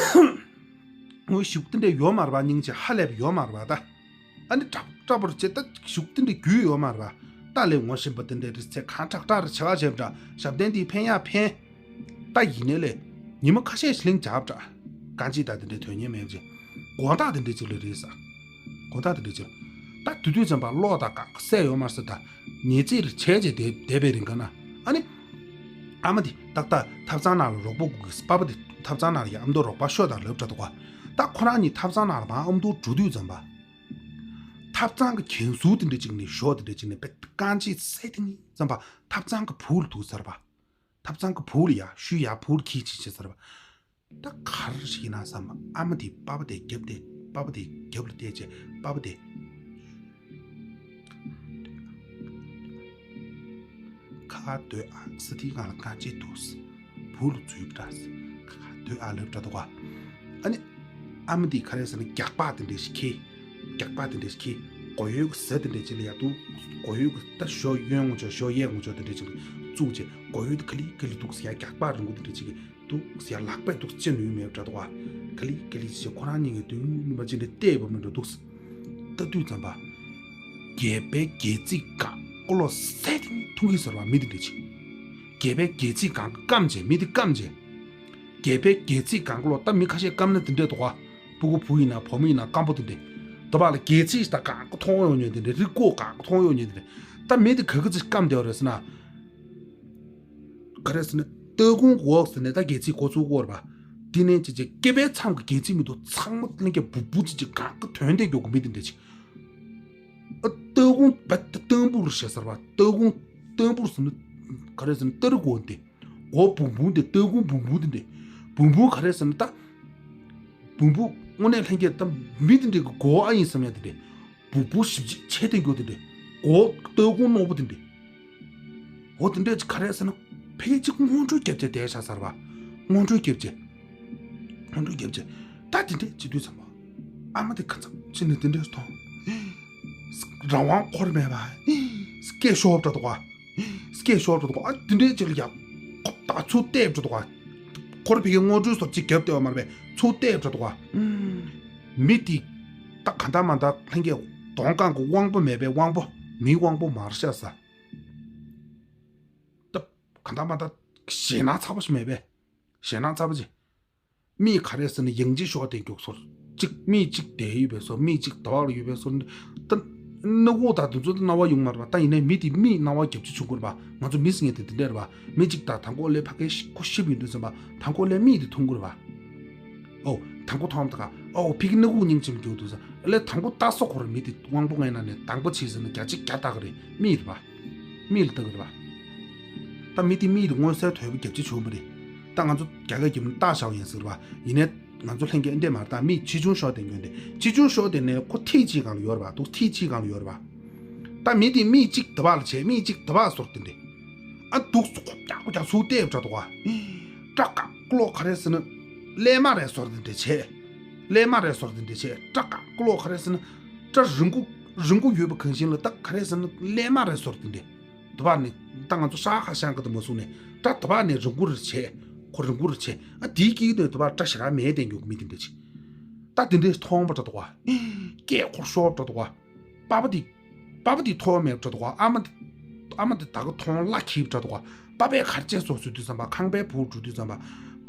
ངོ་ཤུགས་དེ་འདྲ་ཡོད་མ་རེད་པ། སྙིང་རྗེ་ཧ་ལས་པ་ཡོད་མ་རེད་པ་ད། ཨ་ནི་དྲག་དྲག་པོར་བྱེད་ད་ཤུགས་དེ་འདྲ་རྒྱུས་ཡོད་མ་རེད་པ། ད་ལས་ངོ་ཤེས་པ་དེ་འདྲ་རེད་ཚེ་གང་དྲག་དྲག་རེ་བྱ་བ་བྱེད་པ་འདྲ་ཞབས་བརྟན་དེའི་ཕན་ཡ་ཕན། ད་ཡིན་ནའི་ལས་ཉི་མ་ཁ་ཤས་ཤིག་ལིང་བྱ་བ་འདྲ། གང་ཅི་ད་དེ་འདྲ་དོན་གཉེར་མེད་ཅེ། དགོང་དག་དེ་འདྲ་ཅིག་ལ་རེད་ས། དགོང་དག་དེ་འདྲ་ཅིག་ད་དུས་དུས་ཙམ་པ་གློག་དང་གང་ག་སད་ཡོད་མ་རེད་ས་ད། ཉལ་རྩིས་རེ་བྱས་རྗེས་བསྡད་བསྡད་པའི་རིང་ག་ན་ཨ་ནི། ཨ་མ་དེ་ཏག་ཏག་ཐབ་ཚང་ནང་ལ་རོགས་པ་སྒུག་གི་པ་ཕ་དེ་ཐབ་ཚང་ནང་ལ་ཡ་ཨ་མདོ་རོགས་པ་ཤོག་དང་ལབ་འདྲ་འདུག་ག་ད་ཁོ་རང་གཉིས་ཐབ་ཚང་ནང་ལ་མར་ཨ་མདོ་འགྲོ་དུས་ཙམ་པ། ཐབ་ཚང་གི་གྱང་ཟུར་དེ་འདྲ་ཅིག་ནས་ཞོག་དེ་འདྲ་ཅིག་ནས་བད་རྐང་རྗེས་སད་དེ་གཉིས་ཙམ་པ་ཐབ་ཚང་གི་བུ་ལ་འདུག་ཟེར་བ། ཐབ་ཚང་གི་བུ་ལ་ཡ་ཤུལ་ཡ་བུ་ལ་ཁྱི་ཅིག་བྱེད་ཟེར་བ། ད་ག་རེ་ཞིག་ཡིན་ན་བསམ། ཨ་མ་དེས་པ་ཕ་དེ་རྒྱབ་སྟེ་པ་ཕ་དེ་རྒྱབ་ལ་བལྟས་བྱས་པ་ཕ་དེ། ཁ་ཁ་སྡོད་ཨ་ས་དེའི་སྒང་ལ་རྐང་རྗེས་འདུག་བུ་ལ་འཛུལ་འདྲ། ཁ་ཁ་སྡོད་ཨ་ལབ་འདྲ་འདུག་ག་ཨ་ནི་ཨ་མ་དེས་ག་རེ་ཟེར་ན་རྒྱགས་པ་དེ་འདྲ་ཞིག་ཁྱེར། རྒྱགས་པ་དེ་འདྲ་ཞིག་ཁྱེར། མགོ་ཡོལ་གྱི་ཟ་དེ་འདྲ་ཅིག་ལ་ཡ་འདུག་མགོ་ཡོལ་གྱི་ད་ཞོ་གཡོན་ངོ་ཅོག་ཞོ་གཡས་ངོ་ཅོག་དེ་འདྲ་ཅིག་བཙུགས་བྱས་མགོ་ཡོལ་དེ་ག་ལི་ག་ལི་འདུག་ཟེར་ཡ་རྒྱགས་པ་རིང་པོ་དེ་འདྲ་ཅིག་གིས་འདུག་ཟེར་ཡ་ལག་པས་འདུག་ཅི་ནུས་མེད་འདྲ་འདུག་ག་ག་ལི་ག་ལི་ཅིག་ཁོ་རང་གཉིས་ཀྱི་མདུན་ནུས་པ་ཅི་འདྲ་བལྟས་པ་མི་འདྲ་འདུག་ལྟ་དུས་ཙམ་པ། རྒྱལ་པོའི་སྒལ་ཚིགས་གང་ཀོ་ལོ་སད་དེ་ཐུང་གི་ཟེར་བ་མི་དེ་འདྲ་ཅིག་རྒྱལ་པོའི་སྒལ་ཚིགས་གང་སྐམ་བྱས་མི་དེ་སྐམ་བྱས། རྒྱལ་པོའི་སྒལ་ཚིགས་གང་ཀོ་ལོ་ད་མི་ཁ་ཤས་སྐམ་ན་དེ་འདྲ་འདུག་ག་སྤུ་གུ་བུ་ཡིན་ན་བུ་མོ་ཡིན་ན་སྐམ་པོ་དེ་འདྲ། དུ་བ་ལ་སྒལ་ཚིགས་ད་གང་ཀོ་མཐོང་ཡོང་ཉོན་དེ་འདྲ་རི་ཀོ་གང་ཀོ་མཐོང་ཡོང་ཉོན་དེ་འདྲ། ད་མི་དེ་ག་གི་ཚིགས་སྐམ་བསྡད་པ་རེད་ཟེར་ན། ག་རེ་ཟེར་ན་སྟ་གོན་གོ་ཟེར་ནས་ད་སྒལ་ཚིགས་གོ་ཚུགས་གོ་རེད་པ། དེ་ནས་ཅི་ཅི་སྐེད་པའི་མཚམས་ཀྱི་སྒལ་ཚིགས་མི་འདུག་ཚང་མ་ལྷན་རྒྱས་བུ་བུ་ཅི་ཅི་གང་ཀོ་དོན་དེ་མགྱོགས་གི་མི་དེ་འདྲ་ཅིག་ཨ་སྟ་གོན་བད་ཏ་སྟམ་བུ་རུ་བྱས་ཟེར་བ། སྟ་གོན་སྟམ་བུ་རུ་ཟེར་ན་ག་རེ་ཟེར་ན་སྟ་རི་གོ་འདི། གོ་བུང་བུང་འདི་སྟ་གོན་བུང་བུང་འདི་འདྲ། བུང་བུང་ག་རེ་ཟེར་ན་ད། བུང་བུང་དངོས་གནས་ལྷན་རྒྱས་ད་མི་འདི་འདྲ་གི་གོ་ཨ་ཡིན་བསམ་ཡ་འདི་འདྲ། བུ་བུ་ཞིབ་ཅིག་བྱས་ཏེ་འགྱོ་འདི་འདྲ། གོ་སྟ་གོན་རྣོ་པོ་འདི་འདྲ། འོ་འདི་འདྲ་ཅིག་ག་རེ་ཟེར་ན་ཕ་གི་ཅིག་སྔོན་འགྲོའི་རྒྱབ་ཆ་བསྡད་ཤག་ཟེར་བ། སྔོན་འགྲོའི་རྒྱབ་ཆ། སྔོན་འགྲོའི་རྒྱབ་ཆ། ད་དེ་འདྲས་བྱེད་དུས་ཙམ་པ། ཨ་མ་དེ་ཁ་ཚ་ཕྱི་ནས་དེ་འདྲས་མཐོང་། རང་དབང་འཁོར་མེད་པ། སྐད་ཤོར་འགྲོ་འདུག་ག་སྐད་ཤོར་འགྲོ་འདུག་ག་ཨ་དེ་འདྲས་ཅིག་ལ་ཡ། ཁོ་ད་ཚུར་བལྟས་འགྲོ་འདུག་ག་ཁོར་ཕ་གི་སྔོན་འགྲོའི་སོར་ཅིག་རྒྱབ་བལྟས་པ་མ་རེད་པས་ཚུར་བལྟས་འགྲོ་འདུག་ག་མི་དེ། ད་ག་འདྲ་མ་འདྲ་ལྷན་རྒྱས་གདོང་གང་གི་དབང་པོ་མེད་པའི་དབང་པོ་མིའི་དབང་པོ་མར་ཤ་ཟ། ད་ག་འདྲ་མ་འདྲ་ཞེད་སྣང་ཚ་པོ་ཞིག་མེད་པས། ཞེད་སྣང་ཚ་པོ་ཅིག་མིག་ག་རེ་ཟེར་ན་ཡང་ཅིག་ཤོག་དེ་མགྱོགས་སོར། གཅིག་མིག་གཅིག་དེ་ཡོད་པའི་སོར་མིག་གཅིག་དེ་བར་ཡོད་པའི་སོར། ད་སྣ་ཁུག་དང་དེ་ཚོ་ད་རྣ་བ་ཡོང་མ་རེད་པ། ད་ཡིན་ནའི་མི་དེ་མིག་རྣ་བ་རྒྱབ་ཆུ་ཆུང་ཀུ་རེད་པ། ང་ཚོ་མི་ཟེར་མཁན་དེ་དེ་འདྲ་རེད་པ། མི་གཅིག་དང་དང་པོ་ལས་ཕ་གའི་ཤི་ཁོ་ཤི་བའི་དུས་ཙམ་པ་དང་པོ་ལས་མིག་དེ་མཐོང་གི་རེད་པ། ཨོ་དང་པོ་མཐོང་ད་ག་ཨོ་ཕ་གི་སྣ་ཁུག་སྙིང་རྗེ་མོ་རྒྱུག་དུས་ཙམ་ལས་དང་པོ་ལྟ་ས་ཁོ་ར་མི་དེ་དབང་པོ་ལྔའི་ནང་ནས་དང་པོ་ཆེ་ཟེར་ན་བརྒྱ་ཆ་བརྒྱ་ལྟ་གི་རེད། མིག་རེད་པ། མིག་ལ་ལྟ་གི་རེད་པ། ད་མི་དེ་མིག་ལ་མངོན་གསལ་དོད་པོ་རྒྱབ་ཆ་བྱུང་བ་རེད། ད་ང་ཚོ་རྒྱ་སྐད་རྒྱབ་ན་ལྟ་ཤག་ཡིན་ཟེར་བ་ཡིན་ནའི་ང་ཚོ་ལྷན་རྒྱས་འདྲེ་མར་ད་མིག་ཆེ་ཆུང་ཤོག་དེ་འགྱོ་འདི་ཆེ་ཆུང་ཤོག་དེ་ནས་ཁོ་ཐིག་གཅིག་སྒང་ལ་ཡོད་རེད་པ། འདུག་ཐིག་གཅིག་སྒང་ལ་ཡོད་རེད་པ། ད་མི་དེ་མིག་གཅིག་དེ་བ་ལ་བྱས་མིག་གཅིག་དེ་བ་སོར་དེ་འདྲ། ཨ་འདུག་སུ་ཁོ་རྒྱག་ཁོ་རྒྱག་སུ་བལྟས་འདྲ་འདུག་ག་སྐྲག་ག་ཀློག་ག་རེ་ཟེར་ན། ཀླད་མ་རེ་སོར་དེ་འདྲ་བྱས། ཀླད་མ་རེ་སོར་དེ་འདྲ་བྱས་སྐྲག་ག་ ཀློག་ག་རེ་ཟེར་ན། སྐྲ་རིང་པོ་རིང་པོ་ཡོད་པ་གང་ཞིག་ལ་ད་ག་རེ་ཟེར་ན་གླས་མ་རེད་ཟེར་དེ་འདྲས། དུ་བ་ནི་ད་ང་ཚོ་ཧྲ་ཧ་ཤང་གི་དུ་མ་སོང་ནས་སྐྲ་དུ་བ་ནི་རིང་པོ་རེ་བྱས། ཁོ་རིང་པོ་རེ་བྱས། ཨ་དེའི་དཀྱིལ་དུ་དུ་བ་སྐྲ་ཞེ་དྲག་མེད་དེ་འགྱོ་གི་མི་དེ་འདྲས་ཅིག་ད་དེ་འདྲས་མཐོང་བ་འདྲ་འདུག་བ། སྐད་ཁོར་ཤོར་འདྲ་འདུག་བ། པ་པ་དེ། པ་པ་དེ་ཐོག་མེད་འདྲ་འདུག་བ། ཨ་མ་དེ། ཨ་མ་དེ་ད་ག་མཐོང་ལ་འཁྱིལ་འདྲ་འདུག་བ། པ་པས་གར་ཆས་བཟོ་བཟོས་དུས་ཙམ་པ་ཁང་པའི་བུ་འགྲོ་དུས་ཙམ་པ།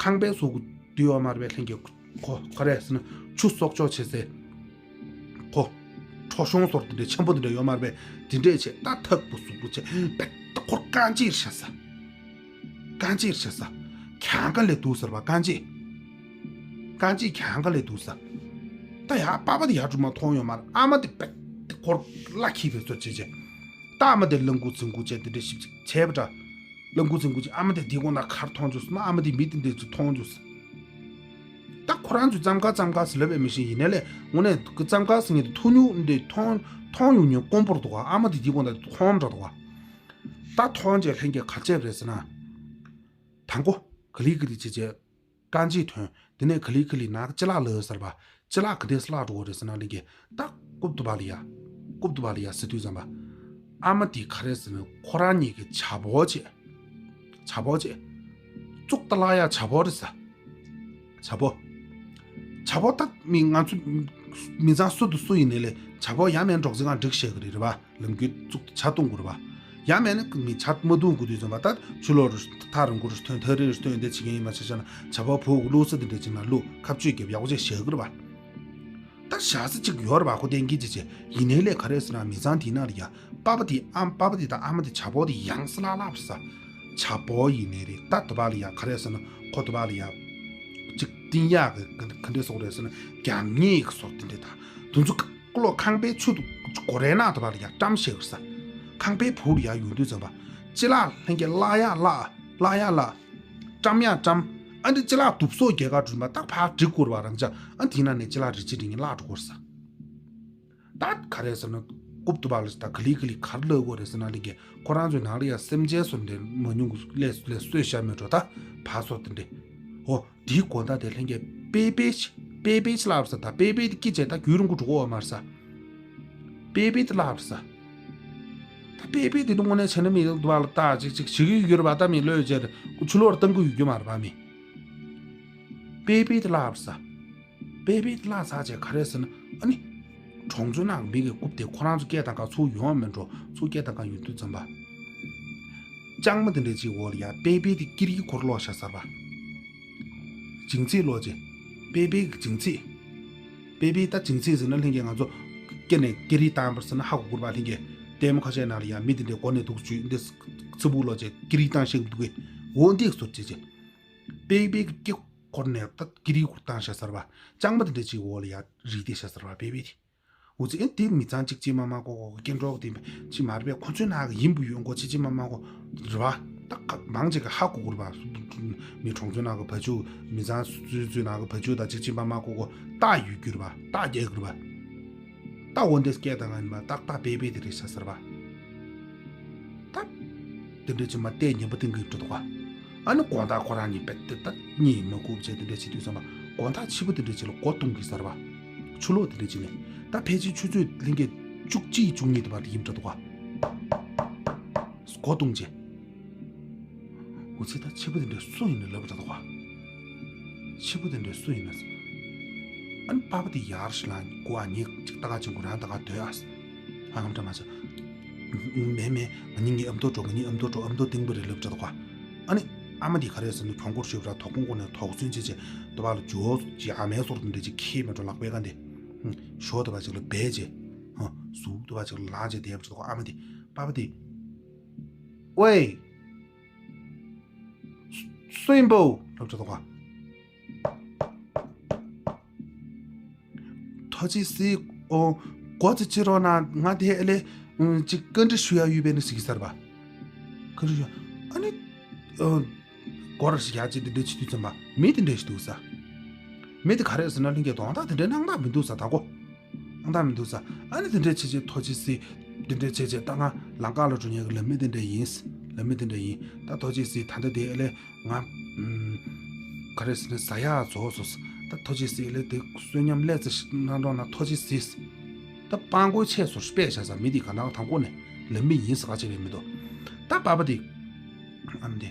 ཁང་པའི་ཟུར་གུ་དུ་ཡོད་མ་རེད་པས་ལྷན་རྒྱས་ཁོ་ག་རེ་ཟེར་ན་ཆུ་གསོག་འཇོག་བྱེད་སའི། ཁོ། ཁྲོ་གཞོང་ཟེར་དེ་འདྲས་ཆེན་པོ་དེ་འདྲས་ཡོད་མ་རེད་པས་དེ་འདྲས་བྱས་ད་ཐག་པོ་ཟུག་པོ་བྱས་པས་ད་ཁོར་རྐང་རྗེས་བྱས་ས། རྐང་རྗེས་བྱས་ས། གྱང་ཁ་ལས་འདུག་ཟེར་བ་རྐང་རྗེས། རྐང་རྗེས་གྱང་ཁ་ལས་འདུག་ས། ད་ཡ་པ་པ་དེ་ཡར་འགྲོ་མ་མཐོང་ཡོད་མ་རེད། ཨ་མ་དེ་པས་དེ་ཁོར་ལ་འཁྱིལ་བའི་ཚོད་བྱེད་བྱས། ད་ཨ་མ་དེ་བླང་དགོས་འཛིང་དགོས་བྱས་དེ་འདྲས་ཞིབ་ཅིག་བྱས་པ་འདྲ། བླང་དགོས་འཛིང་དགོས་ཅིག་ཨ་མ་དེ་དེ་དགོང་ན་གར་མཐོང་བྱུང་ཟེར་ན་ཨ་མ་དེ་མི་དེ་འདྲས་ཅིག་མཐོང་བྱུང་ཟེར། ད་ཁོ་རང་ཚོས་ཙམ་ཁ་ཙམ་ཁ་ཟེར་ལབ་པའི་མི་ཤེས་ཡིན་ནའི་ལས་དངོས་གནས་ཙམ་ཁ་ཟེར་ངེས་དེ་ཐུག་མྱོང་འདི་མཐོང་མཐོང་ཡོང་མྱོང་དཀོན་པོར་འདུག་ག་ཨ་མ་དེ་དེ་དགོང་ན་མཐོང་འདྲ་འདུག་ག་ད་མཐོང་རྗེས་ལྷན་རྒྱས་ག་རེ་བྱས་པ་རེད་ཟེར་ན། དང་པོ་ག་ལི་ག་ལི་བྱས་བྱས་རྐང་རྗེས་ཐོན། དེ་ནས་ག་ལི་ག་ལི་ནག་ཅི་ལག་ལ་ཟེར་བ། ཅི་ལག་ག་འདྲས་བརླག་འགྲོ་གི་རེད་ཟེར་ན་ལྷན་རྒྱས་ད་རྐུབ་ཏུ་བ་ལ་ཡ། རྐུབ་ཏུ་བ་ལ་ཡ་ཟེར་དུས་ཙམ་པ། ཨ་མ་དེ་ག་རེ་ཟེར་ན་ཁོ་རང་ཉིད་ཀྱི་བྱ་ཕོ་བྱས། བྱ་ཕོ་བྱས། བཙུགས་ད་ལ་ཡ་བྱ་ཕོ་རེད་ཟེར། བྱ་ཕོ། བྱ་ཕོ་ད་མི་ང་ཚོ་མི་ཚང་སུ་དང་སུ་ཡིན་ནའི་ལས་བྱ་ཕོ་ཡ་མེད་འགྲོགས་ཚིག་ང་འགྲིག་བཤད་གི་རེད་རེད་བ། ལམ་རྒྱུད་བཙུགས་ཏེ་ཇ་བཏུང་དགོས་རེད་བ། ཡང་མེད་ན་ངས་ཇ་མ་བཏུང་དགོས་དུས་ཙམ་པ་ད་ཆུ་ལོག་རེ་ཐག་རིང་པོ་རེ་ཐོན་ཐག་རིང་རེ་ཐོན་དེ་བྱེད་མཁན་ཡིན་མ་ཆ་བཞག་ན་ཇ་པ་བུ་བླུག་ས་དེ་འདྲ་ཅིག་ན་བླུག་ཁ་གཅོད་རྒྱབ་ཡག་པོ་ཅིག་བཞག་གི་རེད་བ། ད་བཞག་ས་ཅིག་ཡོད་རེད་བ་ཁོ་གཏན་འཁེལ་ཅིག་བྱས་ཡིན་ནའི་ལས་ག་རེ་ཟེར་ན་མི་ཚང་དེ་ན་རེ་ཡ་པ་པ་དེ་ཨམ་པ་པ་དེ་དང་ཨ་མ་དེ་ཇ་པོ་དེ་ཡང་སླ་ལབ་ས་ཇ་པོ་ཡིན་ནའི་རེད་ད་དུ་བ་ལ་ཡ་ག་རེ་ཟེར་ན་ཁོ་དུ་བ་ལ་ཡ་ཅིག་བསྟན་ཡག་གི་ག་འདྲ་སོགས་རེད་ཟེར་ན་རྒྱ་མཉེས་ཀྱི་སོགས་དེ་འདྲ་དང་དུ་ཚོ། ཀློ་ཁང་པའི་ཆུ་དུ་སྒོ་རའི་ནང་དུ་བར་ཡ་བཀྲམ་ཞེས་ཟེར། ཁང་པའི་བུར་ཡ་ཡོང་དུས་ཙམ་པ། ཅི་ལགས་ལྷན་རྒྱས་བརླག་ཡ་བརླག་བརླག་ཡ་བརླག་བཀྲམ་ཡ་བཀྲམ། ཨ་འདི་ཅི་ལགས་དུབ་སོགས་རྒྱལ་ཁ་བསྒྲུན་པ་ད་ཕར་སྒྲིག་དགོས་ར་བ་རང་ཅག་ཨ་འདི་ན་ནས་ཅི་ལགས་རི་ཅི་རི་ངས་བརླག་འགྲོ་དགོས་ཟེར། ད་ག་རེ་ཟེར་ན་རྐུབ་ཏུ་བ་ལ་ད་ག་ལི་ག་ལི་གར་བརླག་དགོས་རེད་ཟེར་ན་ལི་གེ་ཁོ་རང་ཚོའི་ནང་ལ་ཡ་སེམས་ཅན་སོ་འདྲེ་མ་ཉུང་གི་ལས་ལས་གསོས་བཞག་མེད་འགྲོ་ད་ཕར་སོ་དེ་འདྲེ། ཨོ། དེའི་དགོང་དག་དེ་ལྷན་རྒྱས་པེ་པེ་ཤི། པེ་པེ་ཤི་ལབ་ས་ད་པེ་པེ་དེ་སྐད་ཆ་ད་རྒྱུན་རིང་པོ་འགྲོ་གོ་བ་མ་རེད་ས། པེ་པེ་དེ་ལབ་ས། ད་པེ་པེ་དེ་དངོས་གནས་བྱས་ན་མི་དབང་ལ་ད་ཅིག་ཅིག་བྱེད་ཀྱི་ཡོད་རེད་པ་ད་མི་ལོས་བྱས་ཏེ་ཁོ་ཆུ་ལོག་བཏང་གི་ཡོད་རྒྱུ་མ་རེད་པ་མི། པེ་པེ་དེ་ལབ་ས། པེ་པེ་དེ་ལབ་ས་བྱས་ག་རེ་ཟེར་ན་ཨ་ནི། གྲོང་ཚོའི་ནང་གི་མི་གི་རྐུབ་དེ་ཁོ་རང་ཚོ་སྐད་བཏང་ག་ཚུར་ཡོང་མེད་འགྲོ་ཚུར་སྐད་བཏང་ག་ཡོང་དུས་ཙམ་པ། ལྕང་མ་དེ་འདྲ་ཅིག་འོག་ལ་ཡ་པེ་པེ་དེ་ཀི་རིའི་སྐོར་ལོག་བཞག་ཚར་བ། བྱིང་ཚད་ལོག་ཅེ། པེ་པེ་གི་བྱིང་ཚད། པེ་པེ་ད་བྱིང་ཚད་ཟེར་ན་ལྷན་རྒྱས་ང་ཚོ་སྐེ་ནས་ཀི་རི་བཏང་བར་ཟེར་ན་ཧ་གོ་གི་རེད་པ་ལྷན་རྒྱས་ལྟད་མོ་ཁ་ཤས་ནང་ལ་ཡ་མི་དེ་འདྲའི་མགོ་ནས་འདུག་བཅུག་འདི་ཚི་བུ་ལོག་ཅེ་ཀི་རི་བཏང་ཤེས་ཀྱི་འདུག་གི་འོ་འདི་གི་ཟུར་ཅེ་ཅེ། པེ་པེ་གི་སྐེ་སྐོར་ནས་ད་ཀི་རིའི་སྐོར་བཏང་བཞག་ཚར་བ། ལྕང་མ་དེ་འདྲ་ཅིག་འོག་ལ་ཡ་རིལ་ཏེ་བཞག་ཚར་བ་པེ་པེ་དེ། འུ་ཚོ་ཨེ་དེ་མི་ཚང་གཅིག་གཅིག་མ་མ་ཀོ་ཀོ་སྐྱེ་འགྲོ་དེ་ཅི་མ་རེད་པས་ཁོ་ཚོའི་ནང་གི་ཡིན་པོ་ཡོད་མགོ་ཅི་ཅི་མ་མ་ཀོ་རེད་པ། ད་ཁ་མང་ཅིག་གི་ཧ་གོ་གི་རེད་པ། མི་གྲོང་ཚོའི་ནང་གི་བ་ཕྱུགས་མི་ཚང་སུ་ཚོའི་ནང་གི་བ་ཕྱུགས་དང་གཅིག་གཅིག་མ་མ་ཀོ་ཀོ་རྟགས་ཡོད་རྒྱུ་རེད་པ་རྟགས་རྒྱག་གི་རེད་པ། ད་འོ་འདི་སྐད་དང་ང་ཉི་མ་ཏག་ཏག་པེ་པེ་དེ་རེད་ཤ་ཟེར་བ། ད། དེ་འདྲ་ཅི་མ་བལྟས་ཉན་པ་ཏིང་གི་འགྲོ་འདུག་ག་ཨ་ནི་དགོང་དག་ཁོ་རང་གཉིས་པད་དེ་ད་གཉིད་མ་ཁུག་བྱས་དེ་འདྲ་བྱེད་དུས་ཙམ་པ་དགོང་དག་ཕྱི་པོ་དེ་འདྲ་ཅིག་ལ་སྒོ་རྡུང་གི་ཟེར་བ། ཆུ་ལོག་དེ་འདྲ་ཅིག་ནས་ད་ཕལ་ཆེར་ཆུ་ཚོད་ལྷན་རྒྱས་བཅུ་གཅིག་བཅུ་གཉིས་དེ་བར་དུ་ཡིན་འགྲོ་འདུག་ག་སྒོ་རྡུང་བྱས། འུ་ཚོས་ད་ཕྱི་པོ་དེ་འདྲ་སུ་ཡིན་ན་ལབ་འགྲོ་འདུག་ག་ཕྱི་པོ་དེ་འདྲ་སུ་ཡིན་ན། ཨ་ནི་པ་པ་དེ་ཡར་ཞིག་ལངས་གོ་ཨ་ཉིད་ཅིག་ལྟ་ག་ཅིག་གོ་རང་ལྟ་ག་སྡོད་ཨ། ཨ་ངམ་འདྲ་མ་བྱ། མེད་མེད་ང་གཉིས་ངའི་ཨ་མདོ་འགྲོ་ང་གཉིས་ཨ་མདོ་འགྲོ་ཨ་མདོ་ཏིང་པ་རེད་ལབ་འདྲ་འདུག་ག་ཨ་ནི་ཨ་མ་དེ་ག་རེ་ཟེར་ན་གྱོང་སྐོར་ཞུས་པ་ར་དོ་དགོང་གོ་ནས་དོགས་ཟོན་བྱས་བྱས་དུ་བ་ལ་ཇོ་ཇི་ཨ་མའི་སོར་དུ་འདྲ་ཅིག་ཁྱེར་མེད་འགྲོ་ལག་པའི་ཀ་འདི། ཞོ་དུ་བ་ཅིག་ལ་སྦས་བྱས། ཟུག་དུ་བ་ཅིག་ལ་ལངས་བྱས་བསྡད་པ་ཅིག་འདུག་ག་ཨ་མ་དེ་པ་པ་དེ། ཝེ། སུ་ཡིན་པོ་ལབ་འདྲ་འདུག་ག་ཐོ་ཅི་སི་ཨོ། གོ་ཙི་ཅི་རོ་ན་ང་དེ་ཨེ་ལེ། ཅིག་བཀའ་འདྲི་ཞུ་ཡ་ཡོད་པས་ནི་ཟིག་ཟེར་བ། བཀའ་འདྲི་ཞུ། ཨ་ནི། ཨོ། གོ་ར་ཞིག་ཡ་ཅི་འདི་འདྲ་ཆི་དུས་ཙམ་པ་མི་དེ་འདྲ་ཞིག་འདུག་ས། མི་དེ་ག་རེ་ཟེར་ན་ལྷན་རྒྱས་གདོང་དག་དེ་འདྲའི་སྣང་དག་མི་འདུག་ས་ད་གོ། སྣང་དག་མི་འདུག་ས། ཨ་ནི་དེ་འདྲ་ཆེ་ཆེ་ཐོ་ཅི་སི། དེ་འདྲ་ཆེ་ཆེ་ད་ང་ལམ་ཁ་ལ་འགྲོ་ཉན་གི་ལམ་མི་དེ་འདྲ་ཡིན། ལམ་མི་དེ་འདྲ་ཡིན། ད་ཐོ་ཅི་སི་ད་ལྟ་དེ་ཨེ་ལེ། ང་། ཨུམ། ག་རེ་ཟེར་ན་ཟ་ཡག་རྫོགས་སོང་། ད་ ད་ཐུགས་རྗེ་གཟིགས་ལས་དེ་བསོད་སྙོམས་ལས་ཙི་ཞིག་གནང་རོགས་གནང་། ཐུགས་རྗེ་གཟིགས། ད་སྤྲང་པོའི་ཆས་སུ་སྤེལ་བྱས་ཙང་མི་དེ་ག་ནང་དང་པོ་ནས་ལབ་མི་ཡིན་ཟེར་ག་ཅི་ལས་མི་འདུག་ད་པ་པ་དེ་ཨམ་དེ་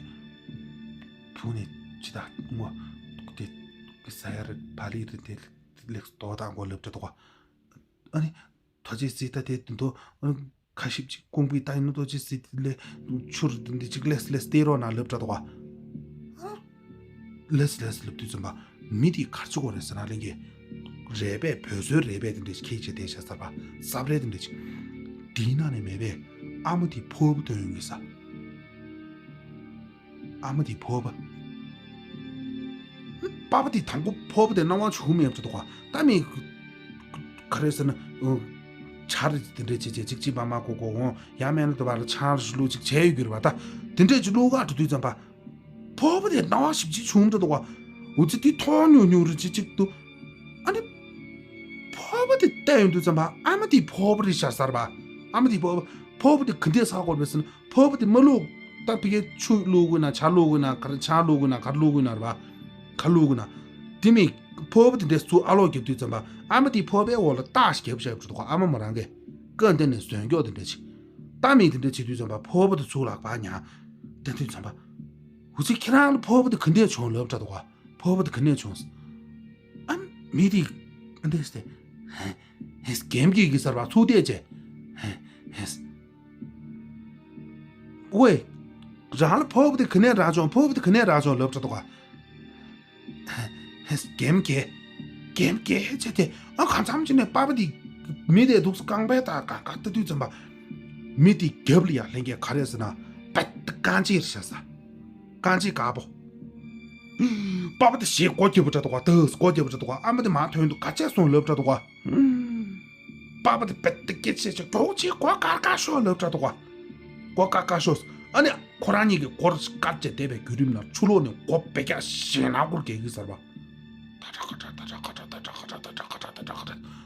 བུ་ནས་ཅི་ད་ངོ་དེ་ཟ་ཡ་རེད། བ་ལི་རེད། དེ་ལེགས་དོ་དང་གོ་ལབ་འདྲ་འདུག་ག་ཨ་ནི་ཐུགས་རྗེ་གཟིགས། ད་དེ་དུས་ཐོག་ཁ་ཤིབ་ཅིག་ཀུང་པི་ཏ་ཡིན་ནོ་ཐུགས་རྗེ་གཟིགས། དེ་ལས་ཆུར་དེ་འདྲ་ཅིག་ལེས་ལེས་སྟེར་རོགས་གནང་ལབ་འདྲ་འདུག་ག་ལེས་ལེས་ལབ་དུས་ཙམ་པ་མི་དེ་ག་རེ་བྱེད་དགོས་རེད་ཟེར་ན། ལྷན་རྒྱས་རས་པས་བོད་བཟོའི་རས་པས་དེ་འདྲ་ཅིག་ཁྱེར་བྱས་བསྡད་བཞག་ཟེར་བ། སྲབ་རས་དེ་འདྲ་ཅིག་དེའི་ནང་ནས་མེད་པས་ཨ་མ་དེའི་ཕོར་པ་ཐོན་ཡོང་གི་ཟེར། ཨ་མ་དེའི་ཕོར་པ། པ་པ་དེ་དང་པོ་ཕོར་པ་དེ་སྣང་བ་བྱུང་མེད་པ་འདྲ་འདུག་ག་ད་མི་ག་རེ་ཟེར་ན། ཨ། ཆར་དེ་འདྲ་བྱེད་བྱེད་ཅིག་ཅིག་མ་མ་གོ་གོ་འོང་། ཡང་མིན་ན་དེ་བར་ལ་ཆང་རེ་ཞིག་བླུགས་ཅིག་བྱས་ཡོད་རྒྱུ་རེད་པ། ད་དེ་འདྲ་ཅིག་བླུགས་ག་འགྲོ་དུས་ཙམ་པ། ཕོར་པ་དེ་སྣང་བ་ཞིབ་ཅིག་བྱུང་འདྲ་འདུག་ག་འུ་ཚོ་དེ་མཐོང་ཉུང་ཉུང་རེ་ཅིག་ཅིག་འདུག་ཨ་ནི། ཕོར་པ་དེ་བལྟས་ཡོང་དུས་ཙམ་པ་ཨ་མ་དེའི་ཕོར་པ་རེད་ཤག་ཟེར་བ། ཨ་མ་དེའི་ཕོར་པ། ཕོར་པ་དེ་ག་འདྲས་ཟ་དགོས་པས་ཟེར་ན། ཕོར་པ་དེ་མ་བླུགས། ད་ཕ་གིའི་ཆུ་བླུགས་དགོས་ན། ཇ་བླུགས་དགོས་ན། ག་རེ་ཇ་བླུགས་དགོས་ན། ག་རེ་བླུགས་དགོས་ན་རེད་པ། ག་རེ་བླུགས་དགོས་ན། དེ་མིན་ཕོར་པ་དེ་འདྲས་ཚུར་ཨ་ལོག་རྒྱབ་དུས་ཙམ་པ་ཨ་མ་དེའི་ཕོར་པའི་འོག་ལ་རྟགས་ཤིག་རྒྱབ་བཞག་ཡོད་འདྲ་འདུག་ག་ཨ་མ་མོ་རང་གིས་ཀ་འདི་ནས་ཟོན་སྐྱོག་དེ་འདྲ་ཅིག་ད་མིན་དེ་འདྲ་བྱེད་དུས་ཙམ་པ་ཕོར་པ་དེ་ཚུར་ལག་པར་ཉར། དེ་དུས་ཙམ་པ་འུ་ཚོས་ཁྱེད་རང་ལ་ཕོར་པ་དེ་ག་འདྲས་བྱུང་ལབ་འདྲ་འདུག་ག་ཕོར་པ་དེ་ག་ནས་བྱུང་། ཨ། མི་དེ་འདི་སྟེ། ཧེ་ཧེ་སྐེམ་གྱི་གི་ཟེར་བ་ཚུར་བལྟས་བྱས། ཧེ་ཧེ། ཝེ། རང་ལ་ཕོར་པ་དེ་ག་ནས་རག་བྱུང་། ཕོར་པ་དེ་ག་ནས་རག་བྱུང་ལབ་འདྲ་འདུག་ག་ཧེ་ཧེ་སྐེམ་གྱི་སྐེམ་གྱི་བྱས་ཏེ། ཨ། གང་འཚམ་ཅིག་ནས་པ་པ་དེ་མི་དེ་འདུག་སེ་རྐང་པའི་ལྟག་ག་ག་ལྟ་དུས་ཙམ་པ། མི་དེ་རྒྱབ་ལ་ཡ་ལྷན་རྒྱས་ག་རེ་ཟེར་ན། པད་རྐང་རྗེས་རེད་ཤག་ཟེར། རྐང་རྗེས་དཀར་པོ། པ་པ་དེ་ཞེ་སྒོ་རྒྱབ་པ་འདྲ་འདུག་ག་ད་སྒོ་རྒྱབ་པ་འདྲ་འདུག་ག་ཨ་མ་དེ་མར་ཐོན་འདུག་ག་བྱས་སོང་ལབ་འདྲ་འདུག་ག་པ་པ་དེ་རྦད་དེ་སྐད་ཆ་བཤད། མགྱོགས་བྱས་སྒོ་དཀར་དཀར་ཤོག་ལབ་འདྲ་འདུག་ག་སྒོ་དཀར་དཀར་ཤོག་ཨ་ནི་ཁོ་རང་གཉིས་ཀྱིས་སྒོ་དཀར་བྱས་བསྡད་པའི་བརྒྱུད་རིམ་ནང་ཆུ་ལོག་ནས་སྒོ་སྦེ་རྒྱག་ཞེ་ན་སྒོར་རྒྱག་གི་ཟེར་བ།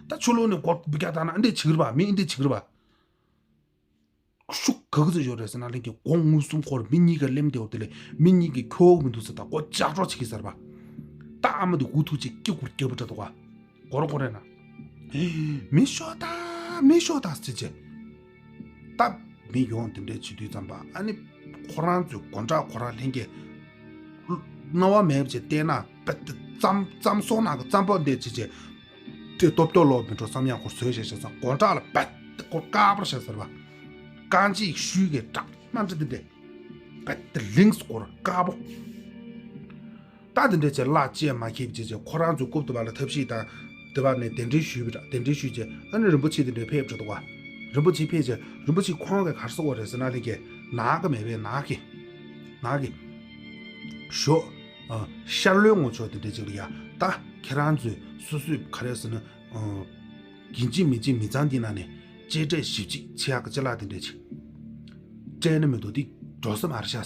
ད་ཆུ་ལོག་ནས་སྒོ་སྦེ་རྒྱག་ད་ན་འདི་འདྲས་བྱེད་ཀྱི་རེད་པ། མི་འདི་འདྲས་བྱེད་ཀྱི་རེད་པ། ཤུགས་ག་གི་ཚོད་ཡོད་རེད་ཟེར་ན། ལྷན་རྒྱས་སྒོ་མངོན་སུམ་ཁོར་མི་གཉིས་ཀ་སླེབས་བསྡད་ཡོད། དེ་ལས་མི་གཉིས་ཀྱིས་ཁྱོ་ག་མི་འདུག་ཟེར། ད་སྒོ་ལྕགས་སྒྲོག་བྱེད་ཀྱི་ཟེར་བ། ད་ཨ་མ་དེ་འུ་ཐུག་ཅིག་སྐྱིད་པོ་རྒྱབ་པ་འདྲ་འདུག་ག་སྒོ་ར་སྒོ་ར་ན། མི་ཤོག་ད། མི་ཤོག་ད་ཟེར་བྱས། ད་མི་ཡོང་དེ་འདྲས་བྱེད་དུས་ཙམ་པ་ཨ་ནི་ཁོ་རང་ཚོའི་སྒོ་འགྲམ་ཁོ་རང་ལྷན་རྒྱས་སྣང་བ་མེད་པ་བྱས་བལྟས་ན། རྦད་དེ་རྩམ་རྩམ་ཟོག་ནང་གི་རྩམ་པ་འདྲས་བྱས་བྱས། དེ་སྟོབས་སྐྱོ་ལོག་མི་འགྲོ་བསམ་ཡང་ཁོ་བཟོས་བྱས་བྱས་ཙང་སྒོ་འགྲམ་ལ་རྦད་དེ་སྒོ་དཀར་པོ་བྱས་ཟེར་བ། རྐང་རྗེས་ཤུལ་གྱི་བྲག་དམར་འདྲ་འདི་འདྲས། རྦད་དེ་ལིང་སྒོ་དཀར་པོ། ད་འདི་འདྲས་བྱས་གླ་བཅད་མ་ཁེབས་བྱས་བྱས། ཁོ་རང་ཚོའི་རྐུབ་དེ་བ་ལ་ཐབས་ཤེས་དང་དེ་བ་ནས་གདན་འདྲེན་ཞུས་པ་འདྲ། གདན་འདྲེན་ཞུས་བྱས་ཨ་ནི་རིན་པོ་ཆེ་དེ་འདྲས་ཕེབས་འགྲོ་འདུག་ག་རིན་པོ་ཆེ་ཕེབས་བྱས་རིན་པོ་ཆེ་ཁོང་གིས་ག་རེ་ཟེར་བ་རེད་ཟེར་ན། ལྷན་རྒྱས་ནག་གི་མེད་པས། ནག་གི་ནག་གི་ཞོ། ཨ། ཤར་ལྷོའི་ངོ་ཕྱོགས་དེ་འདྲས་ཅིག་ལ་ཡ། ད་ཁྱེད་རང་ཚོས་སོ་སོས་ག་རེ་ཟེར་ན། ཨ། ཡིན་གཅིག་མིན་གཅིག་མི་ཚང་འདི་ནང་ནས་གཅེས་སྤྲས་ཞིབ་ཅིག་བྱེད་ཡག་གི་ཅ་ལག་དེ་འདྲས་ཅིག་སྤྲད་ནི་མི་འདུག་འདི་འགྲོ་ས་མ་རེད་ཤག་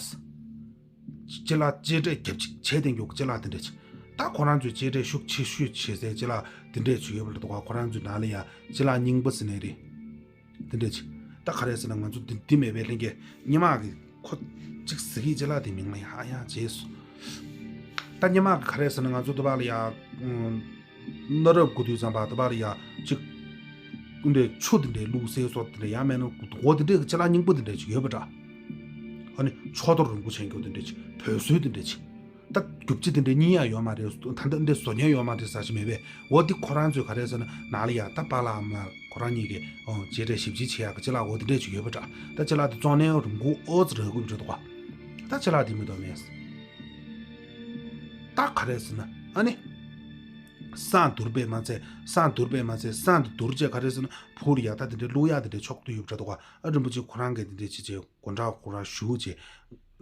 ཅ་ལག་གཅེས་སྤྲས་རྒྱབ་ཅིག་བྱས་ཏེ་མགྱོགས་ཅ་ལག་དེ་འདྲས་ཅིག་ད་ཁོ་རང་ཚོས་གཅེས་སྤྲས་ཤུགས་ཆེ་ཤོས་བྱེད་སའི་ཅ་ལག་དེ་འདྲས་ཅིག་ཡོད་པ་རེད་འདུག་ག་ཁོ་རང་ཚོའི་ནང་ལ་ཡ་ཅ་ལག་རྙིང་པ་ཟེར་ནའི་རེད། དེ་འདྲས་ཅིག་ད་ག་རེ་ཟེར་ན། ང་ཚོ་འདི་འདི་མེད་པའི་ལྷན་རྒྱས་སྔོན་མ་གི་ཁོ་ཅིག་ཟེར་གི་ཅ་ལག་དེ་མིང་ལ་ཡ་ཡ་བརྗེད་སོང་། ད་སྔོན་མ་གི་ག་རེ་ཟེར་ན། ང་ཚོ་དེ་བ་ལ་ཡ། ཨུམ། གནའ་རབས་དགུ་དུས་ཙམ་པ་དེ་བ་ལ་ཡ་ཅིག་འདི་འདྲས་ཆུ་དེ་འདྲས་བླུགས་སའི་སོ་དེ་འདྲས། ཡང་མིན་ན་སྒོ་དེ་འདྲས་ཀྱི་ཅ་ལག་རྙིང་པ་དེ་འདྲས་ཅིག་ཡོད་པ་འདྲ། ཨ་ནི་ཕྱོགས་གཏོགས་རིང་པོ་ཆེན་མགྱོགས་དེ་འདྲས་ཅིག་བོད་སྲོལ་དེ་འདྲས་ཅིག་ད་རྒྱུ་ཆ་དེ་འདྲས་རྙེད་ཡག་ཡོད་མ་རེད། ད་ལྟ་འདི་བཟོ་མཁན་ཡོད་མ་རེད་ཟེར་ཞིག་མེད་པས། འོ་འདི་ཁོ་རང་ཚོས་ག་རེ་ཟེར་ན། ནང་ལ་ཡ་ད་པཱ་ལགས་ཨ་མ་ལགས་ཁོ་རང་གཉིས་ཀྱིས། ཨོ། གཅེས་སྤྲས་ཞིབ་ཅིག་བྱེད་ཡག་གི་ཅ་ལག་འོ་དེ་འདྲས་ཅིག་ཡོད་པ་འདྲ། ད་ཅ་ལག་དེ་བཙོང་ནའང་རིན་གོང་ཨོ་ཙི་རག་གི་མི་འདྲ་འདུག་ག་ད་ཅ་ལག་དེ་མི་འདུག་མེད། ད་ག་རེ་ཟེར་ན། ཨ་ནི་བསང་བསྡུར་བས་མ་ཚད། བསང་བསྡུར་བས་མ་ཚད། བསང་དེ་བསྡུར་བྱས་ག་རེ་ཟེར་ན། ཕུར་ཡ་ད་དེ་འདྲས་བླུག་ཡག་དེ་འདྲས་ཕྱོགས་བསྡུས་ཡོད་པ་འདྲ་འདུག་ག་ཨ། རིན་པོ་ཆེ་ཁོ་རང་གིས་དེ་འདྲས་ཅིག་བྱས། སྒོ་འགྲམ་ཁོ་རང་བཞུགས་བྱས།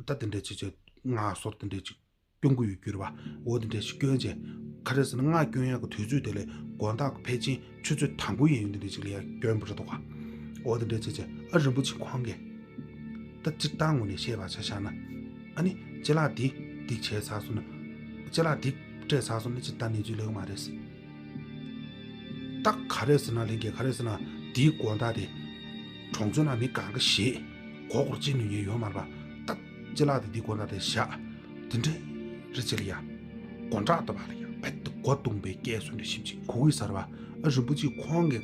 ད་དེ་འདྲས་ཅིག་བྱས། སྔགས་གསོལ་དེ་འདྲས་ཅིག་སྐྱོན་གྱི་ཡོད་རྒྱུ་རེད་པ། འོ་དེ་འདྲས་ཞིག་སྐྱོན་བྱས། ག་རེ་ཟེར་ན། སྔགས་སྐྱོན་ཡག་གི་དུས་ཚོད་དེ་ལས་དགོང་དག་ཕལ་ཆེར་ཆུ་ཚོད་དང་པོ་ཡན་ཡོད་འདི་འདྲས་ཅིག་ལ་ཡ་སྐྱོན་པ་རེད་འདུག་ག་འོ་དེ་འདྲས་བྱས་བྱས། ཨ། རིན་པོ་ཆེ་ཁོང་གིས་ད་སྤྱིར་བཏང་ངོས་ནས་བཤད་པ་ཆ་བཞག་ན། ཨ་ནི་ཅ་ལག་འདི་འདི་བྱས་ཚར་སོང་ན། ཅ་ལག་འདི་སྤྲད་ཚར་སོང་ན་སྤྱིར་བཏང་གནས་ཚུལ་ལེགས་མ་རེད། ད་ག་རེ་ཟེར་ན། ལྷན་རྒྱས་ག་རེ་ཟེར་ན། འདིའི་དགོང་དག་དེ་གྲོང་ཚོའི་ནང་མི་གང་ག་ཞེད། མགོ་སྐོར་ཅིག་ནུས་ཉེན་ཡོད་མ་རེད་པ། ད་ཅ་ལག་དེ་འདིའི་དགོང་དག་དེ་བཞག་དེ་འདྲས་རེད་ཅེས་ལ་ཡ། དགོང་དག་ད་བ་ལ་ཡ་རྦད་དེ་ སྒོ་བརྡུངས་པའི་སྐད་སོགས་འདྲ་ཞིབ་ཅིག་གོ་གི་ཟེར་བ། ཨ་རིན་པོ་ཆེ་ཁོང་གིས་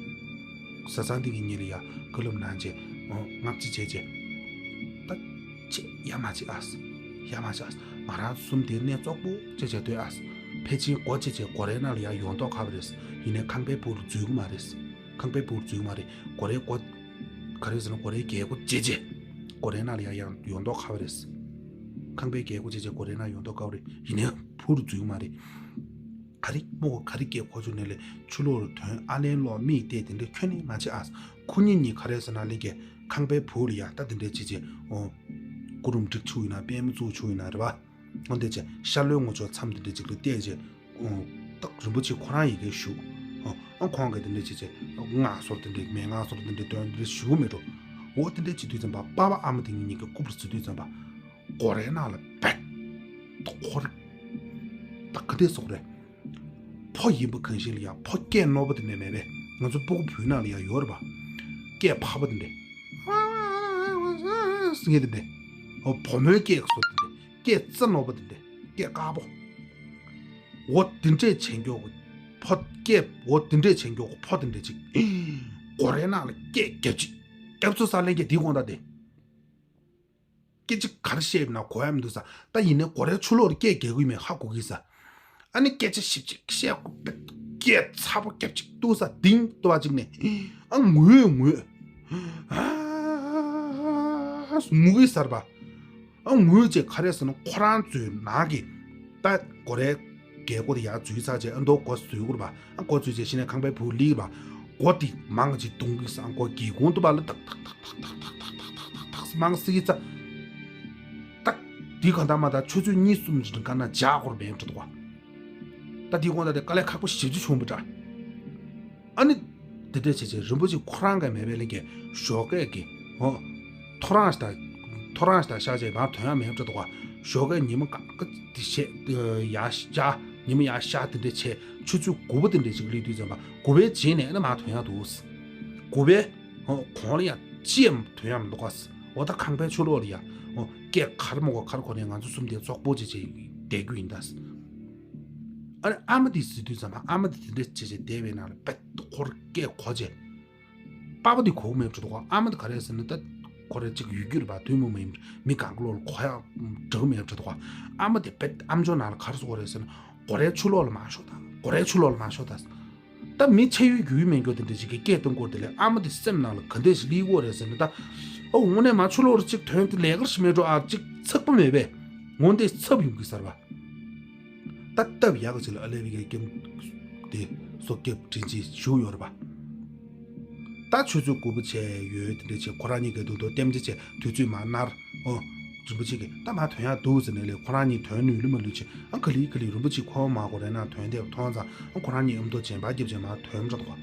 བཟའ་ཚང་འདི་གི་མྱིང་ལ་ཡ་བཀའ་སློབ་གནང་བྱས། ཨོ་ང་ཅི་བྱས་བྱས། ད་ཅི་ཡ་མ་བྱེད་ཨ། ཡ་མ་བྱེད་ཨ། ང་རང་གསུམ་དེ་གནས་བཙོག་པོ་བྱས་བྱས་སྡོད་ཨ། ཕལ་ཆེར་སྒོ་བྱས་བྱས་སྒོ་རའི་ནང་ལ་ཡ་ཡོང་མདོག་ཁ་པོ་རེད། ཡིན་ནའི་ཁང་པའི་ཕུག་ལ་འཛུལ་གི་མ་རེད། ཁང་པའི་ཕུག་ལ་འཛུལ་གི་མ་རེད། སྒོ་རའི་སྒོ། ག་རེ་ཟེར་ན་སྒོ་རའི་རྒྱལ་སྒོ་བྱས་བྱས། སྒོ་རའི་ནང་ལ་ཡ་ཡང་ཡོང་མདོག་ཁ་པོ་རེད། ཁང་པའི་རྒྱལ་སྒོ་བྱས་བྱས་སྒོ་རའི་ནང་ཡོང་མདོག་ཁ་པོ་རེད། ཡིན་ནའི་ཕུག་ལ་འཛུལ་གི་མ་རེད། ག་རེ་མོ་ག་རེ་སྐད་གོ་བཅུག་ནས་ལས་ཆུ་ལོག་རུ་ཐོན་ཨ་ལན་ལོག་མིག་བལྟས་དེ་འདྲ་ཁྱོན་ནས་མ་བྱེད་ཨ། ཁོ་གཉིས་གཉིས་ག་རེ་ཟེར་ན་ལས་ཀྱི་ཁང་པའི་ཕུག་ལ་ཡ་ད་དེ་འདྲ་བྱེད་བྱེད། ཨོ། སྐུ་རུམ་སྒྲིག་ཆུ་ཡིན་ན་པད་མ་བཙུགས་ཆུ་ཡིན་ན་རེད་པ། ཨོ་དེ་བྱས་ཤར་ལྷོའི་ངོས་ཕྱོགས་མཚམས་དེ་འདྲ་ཅིག་ལ་བལྟས་བྱས། ཨོ། ད་རིན་པོ་ཆེ་ཁོ་རང་ཡི་གེ་ཞུ། ཨོ། ཨ་ཁོང་གིས་དེ་འདྲ་བྱེད་བྱེད་སྔགས་ཟེར་དེ་འདྲ་མན་ངག་ཟེར་དེ་འདྲ་དོན་དེ་འདྲ་ཞུ་གི་མེད་འགྲོ། འོ་དེ་འདྲ་བྱེད་དུས་ཙམ་པ་པ་ཕ་ཨ་མ་དེ་གཉིས་གཉིས་ཀྱི་རྐུབ་ལ་འཛུལ་དུས་ཙམ་པ། སྒོ་རའི་ནང་ལ་བེད། ཁོར། ད་ག་དེ་སོགས་རེད། ཕོ་ཡིན་པ་གང་ཞིག་ལ་ཡང་ཕོ་སྐད་རྣོ་པོ་དེ་འདྲ་མེད་པས། ང་ཚོ་སྤུ་གུ་བུའི་ནང་ལ་ཡང་ཡོད་རེད་པ། སྐད་འཕར་པོ་དེ་འདྲ། ཟེར་མཁན་དེ་འདྲ། ཨོ་བུ་མོའི་སྐད་ཀྱི་བཟོ་དེ་འདྲ། སྐད་རྩ་རྣོ་པོ་དེ་འདྲ། སྐད་དཀར་པོ། འོ་དེ་འདྲས་བྱེད་མགྱོགས་ཀྱི་ཕོ་སྐད། འོ་དེ་འདྲས་བྱེད་མགྱོགས་ཀྱི་ཕོ་དེ་འདྲ་ཅིག་སྒོ་རའི་ནང་ལ་སྐད་རྒྱབ་ཅིག་རྒྱབ་ཚོ་ས་ལེན་སྐད་དེའི་དགོངས་དག་དེ། སྐད་ཆ་ག་རེ་བཤད་ཡོད་ན་གོ་ཡ་མི་འདུག་ས། ད་ཡིན་ནའི་སྒོ་རའི་ཕྱི་ལོགས་ལ་སྐད་རྒྱག་གི་ཡོད་མེད་ཧ་གོ་གི་ས། ཨ་ནི་སྐད་ཆ་ཞིབ་ཅིག་བཤད་དགོས་པས། སྐད་ཚ་པོ་རྒྱབ་ཅིག་ཏུ་ས་ལྡིང་ཏོ་བ་ཅིག་ནས། ཨ་ངུས་ངུས། ཨ་ངུ་གི་ཟེར་བ། ཨ་ངུས་བྱས་ག་རེ་ཟེར་ན་ཁོ་རང་ཚོའི་ནང་གི་ད་སྒོ་རའི་རྒྱལ་སྒོ་དེ་ཡར་འཛུལ་ཚར་བྱས། ཨ་མདོ་སྒོ་འཛུལ་དགོས་རེད་པ། ཨ་སྒོ་འཛུལ་བྱས་ཤི་ནས་ཁང་པའི་ཕུག་ལིག་པ། སྒོ་དེ་མང་ཅིག་རྡུང་གི་ས། སྒོ་སྒེའུ་ཁུང་དུ་བ་ལ་ཏག་ཏག་ཏག་ཏག་ཏག་ཏག་ཏག་མང་སི་ཙ། ཏག་དེ་ག་འདྲ་མ་ད་ཆུ་ཚོད་གཉིས་གསུམ་ཅིག་ག་ན་འཇག་སྐོར་བས་འགྲོ་འདུག་པ། ད་དེ་དགོངས་དག་དེ་དཀའ་ལས་ཁག་པོ་ཞེ་པོ་ཅིག་བྱུང་བ་འདྲ། ཨ་ནི། དེ་འདྲས་བྱས་བྱས་རིན་པོ་ཆེ་ཁོ་རང་གིས་མེད་པའི་ལན་གྱི་ཞོགས་ཀས་ཀྱི། ཧོ། ཐོ་རངས་ཤིག་དང་། ཐོ་རངས་ཤིག་དང་ཤག་བྱས་མར་ཐོན་ཡག་མེད་འགྲོ་འདུག་ག་ཞོགས་ཀས་ཉི་མ་ཀ་ཀ་དེ་བྱས། ཡར་ཤར། ཉི་མ་ཡར་ཤར་དེ་འདྲས་བྱས། ཆུ་ཚོད་དགུ་པ་དེ་འདྲས་ཅིག་སླེབས་དུས་ཙམ་པ། དགུ་པའི་རྗེས་ནས་ཨ་ནི་མར་ཐོན་ཡག་འདུག་དགུ་པའི། ཧོ། གོང་ལ་ཡང་ཅི་ཡང་ཐོན་ཡག་མི་འདུག་ག་འོ་ད་ཁང་པའི་ཕྱི་ལོགས་ལ་ཡ། ཧོ། སྐད་ག་རེ་མོ་ག་ག་རེ་གོ་ནས་ང་ཚོ་གསུམ་དེ་བཙོག་པོ་ཅིག་བྱས་བསྡད་རྒྱུ་ཡིན་ད། ཨ་ནི་ཨ་མ་དེ་གཟིགས་དུས་ཙམ་པ། ཨ་མ་དེ་དེ་འདྲས་བྱས་བྱས་བསྡད་པའི་ནང་ལ་བེད་ཁོར་སྐད་གོ་བྱས། པ་ཕ་དེ་གོ་གི་མེད་འགྲོ་འདུག་ག་ཨ་མ་དེ་ག་རེ་ཟེར་ན་ད་ཁོ་རེ་གཅིག་ཡུལ་གྱི་རེད་པ། དུས་མོ་མ་ཡིན། མི་གང་ག་ལོག་ལ་གོ་ཡག་འདྲ་གི་མེད་འགྲོ་འདུག་ག་ཨ་མ་དེ་བེད་ཨམ་ཅོག་ནང་ལ་ག་རེ་གསུང་གི་རེད་ཟེར་ན། སྒོ་རའི་ཕྱི་ལོགས་ལ་མར་ཤོག་དང་། སྒོ་རའི་ཕྱི་ལོགས་ལ་མར་ཤོག་དང་། ད་མི་ཆ་ཡོད་རྒྱུས་ཡོད་མེད་མགྱོགས་དེ་འདྲ་ཞིག་གི་སྐད་གཏོང་སྐོར་དེ་ལས། ཨ་མ་དེ་སེམས་ནང་ལ་ག་འདྲ་ཞིག་སླེབས་ཀྱི་ཡོད་རེད་ཟེར་ན། ད་ཨོ་དངོས་གནས་མར་ཕྱི་ལོགས་རུ་གཅིག་ཐོན་དེ་ལས་ཀ་ཞིག་མེད་འགྲོ། ཨ་གཅིག་ཚགས་པ་མེད་པས། འོ་དེ་ཚབ་ཡོང་གི་ཟེར་བ། ད་སྟབས་ཡག་གི་ཆེད་ལ་ཨ་ལེ་བི་གའི་ཀེམ་དེ་སོ་སྐྱབས་དྲིན་ཆེ་ཞུ་ཡོད་རེད་པ། ད་ཆུ་ཚོད་དགུ་པ་བྱས་ཡོད་དེ་འདྲ་བྱས། ཁོ་རང་གཉིས་ཀས་དུ་དུ་ལྟེམ་ཅེ་བྱས་དུས་ཚོད་མར་ནར། ཨོ། རིན་པོ་ཆེ་གིས་ད་མར་ཐོན་ཡག་འདུག་ཟེར་ནས་ལས། ཁོ་རང་གཉིས་ཐོན་ནུས་ལུས་མ་ལུས་བྱས། ཨ་ག་ལེ་ག་ལེ་རིན་པོ་ཆེ་ཁོ་མར་སྒོ་རའི་ནང་ཐོན་བསྡད་པ་མཐོང་ཙང་། ཨ་ཁོ་རང་གཉིས་ཨ་མདོ་རྗེས་དཔག་རྒྱབ་བྱས་མར་ཐོན་འགྲོ་འདུག་ག་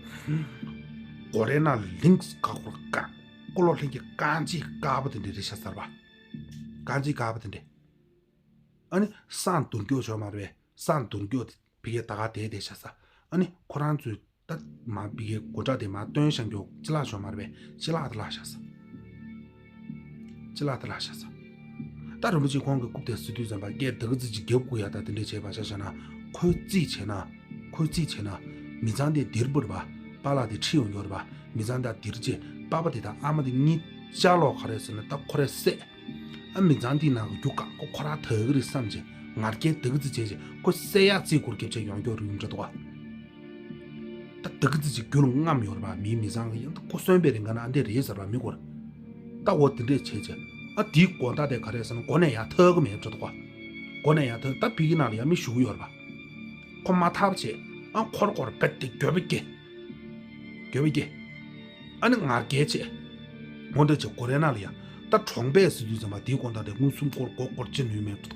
སྒོ་རའི་ནང་ལིང་ཀ་ཁོར་ཀ་ཀོ་ལོ་ལྷན་གྱི་རྐང་རྗེས་དཀར་པོ་དེ་འདྲ་རེད་ཤག་ཟེར་བ། རྐང་རྗེས་དཀར་པོ་དེ་འདྲ། ཨ་ནི་སང་དུར་མགྱོགས་ཤོར་མ་རེད་པས། སང་དུར་མགྱོགས་དེ་ཕ་གིའི་ད་ག་དེ་དེ་ཤ་ས། ཨ་ནི་ཁོ་རང་ཚོས་ད་མ་ཕ་གིའི་སྒོ་འགྲམ་དེ་མར་བཏོན་བཞག་མགྱོགས་ཅི་ལགས་ཤོར་མ་རེད་པས། ཅི་ལགས་དེ་ལགས་ཤ་ས། ཅི་ལགས་དེ་ལགས་ཤ་ས། ད་རིན་པོ་ཆེ་ཁོང་གི་རྐུབ་དེ་གཟིགས་དུས་ཙམ་པ་སྐད་དེ་ག་ཙི་ཅིག་རྒྱབ་དགོས་ཡ། ད་དེ་འདྲས་བྱས་པ་ཤ་ཤ་ན། ཁོས་རྩིས་བྱས་ན། ཁོས་རྩིས་བྱས་ན། མི་ཚང་དེ་འདིར་འབུར་བ། པཱ་ལགས་དེ་ཁྲིད་ཡོང་མགྱོགས་རེད་པ། མི་ཚང་དེ་འདིར་བྱས། པ་ཕ་དེ་དང་ཨ་མ་དེ་གཉིས་ཅ་ལག་ག་རེ་ཟེར་ན་ད་ཁོ་རེ་བསད། ཨ་མི་ཚང་འདིའི་ནང་གི་རྒྱུ་གང་གོ་ཁོ་རང་དག་གི་རེད་བསམ་བྱས། ང་རྒྱལ་དེ་ག་ཙི་བྱས་བྱས། ཁོ་བསད་ཡག་རྩིས་སྐོར་རྒྱབ་བྱས་ཡོང་མགྱོགས་རེད་འདྲ་འདུག་ག་ད་དེ་ག་ཙི་ཅིག་རྒྱུ་ལ་རྔམ་ཡོད་རེད་པ། མིའི་མི་ཚང་གི་ཡང་ད་ཁོ་གསོན་པའི་རིང་ག་ན་ཨ་འདྲས་རེད་ཟེར་བ་མི་གོ་ར། ད་འོ་དེ་འདྲས་བྱས་བྱས། ཨ་དེའི་དགོང་དག་དེ་ག་རེ་ཟེར་ན་སྒོ་ནས་ཡར་ཐར་གི་མེད་འདྲ་འདུག་ག་སྒོ་ནས་ཡར་ཐར། ད་ཕ་གི་ནང་ལ་ཡང་མི་བཞུགས་ཡོད་རེད་པ། ཁོ་མ་ཐར་བྱས། ཨ་ཁོར་ཁོར་བེད་དེ་འགྱོད་པ་སྐྱེ། འགྱོད་པ་སྐྱེ། ཨ་ནི་ང་རྒྱལ་བྱས། འོ་འདྲ་བྱས་སྒོ་རའི་ནང་ལ་ཡ། ད་གྲོང་པས་ཟེར་དུས་ཙམ་པ་དེའི་དགོང་དག་དེ་མངོན་སུམ་སྐོར་སྐོར་སྐོར་ཅི་ནུས་མེད་འདུག་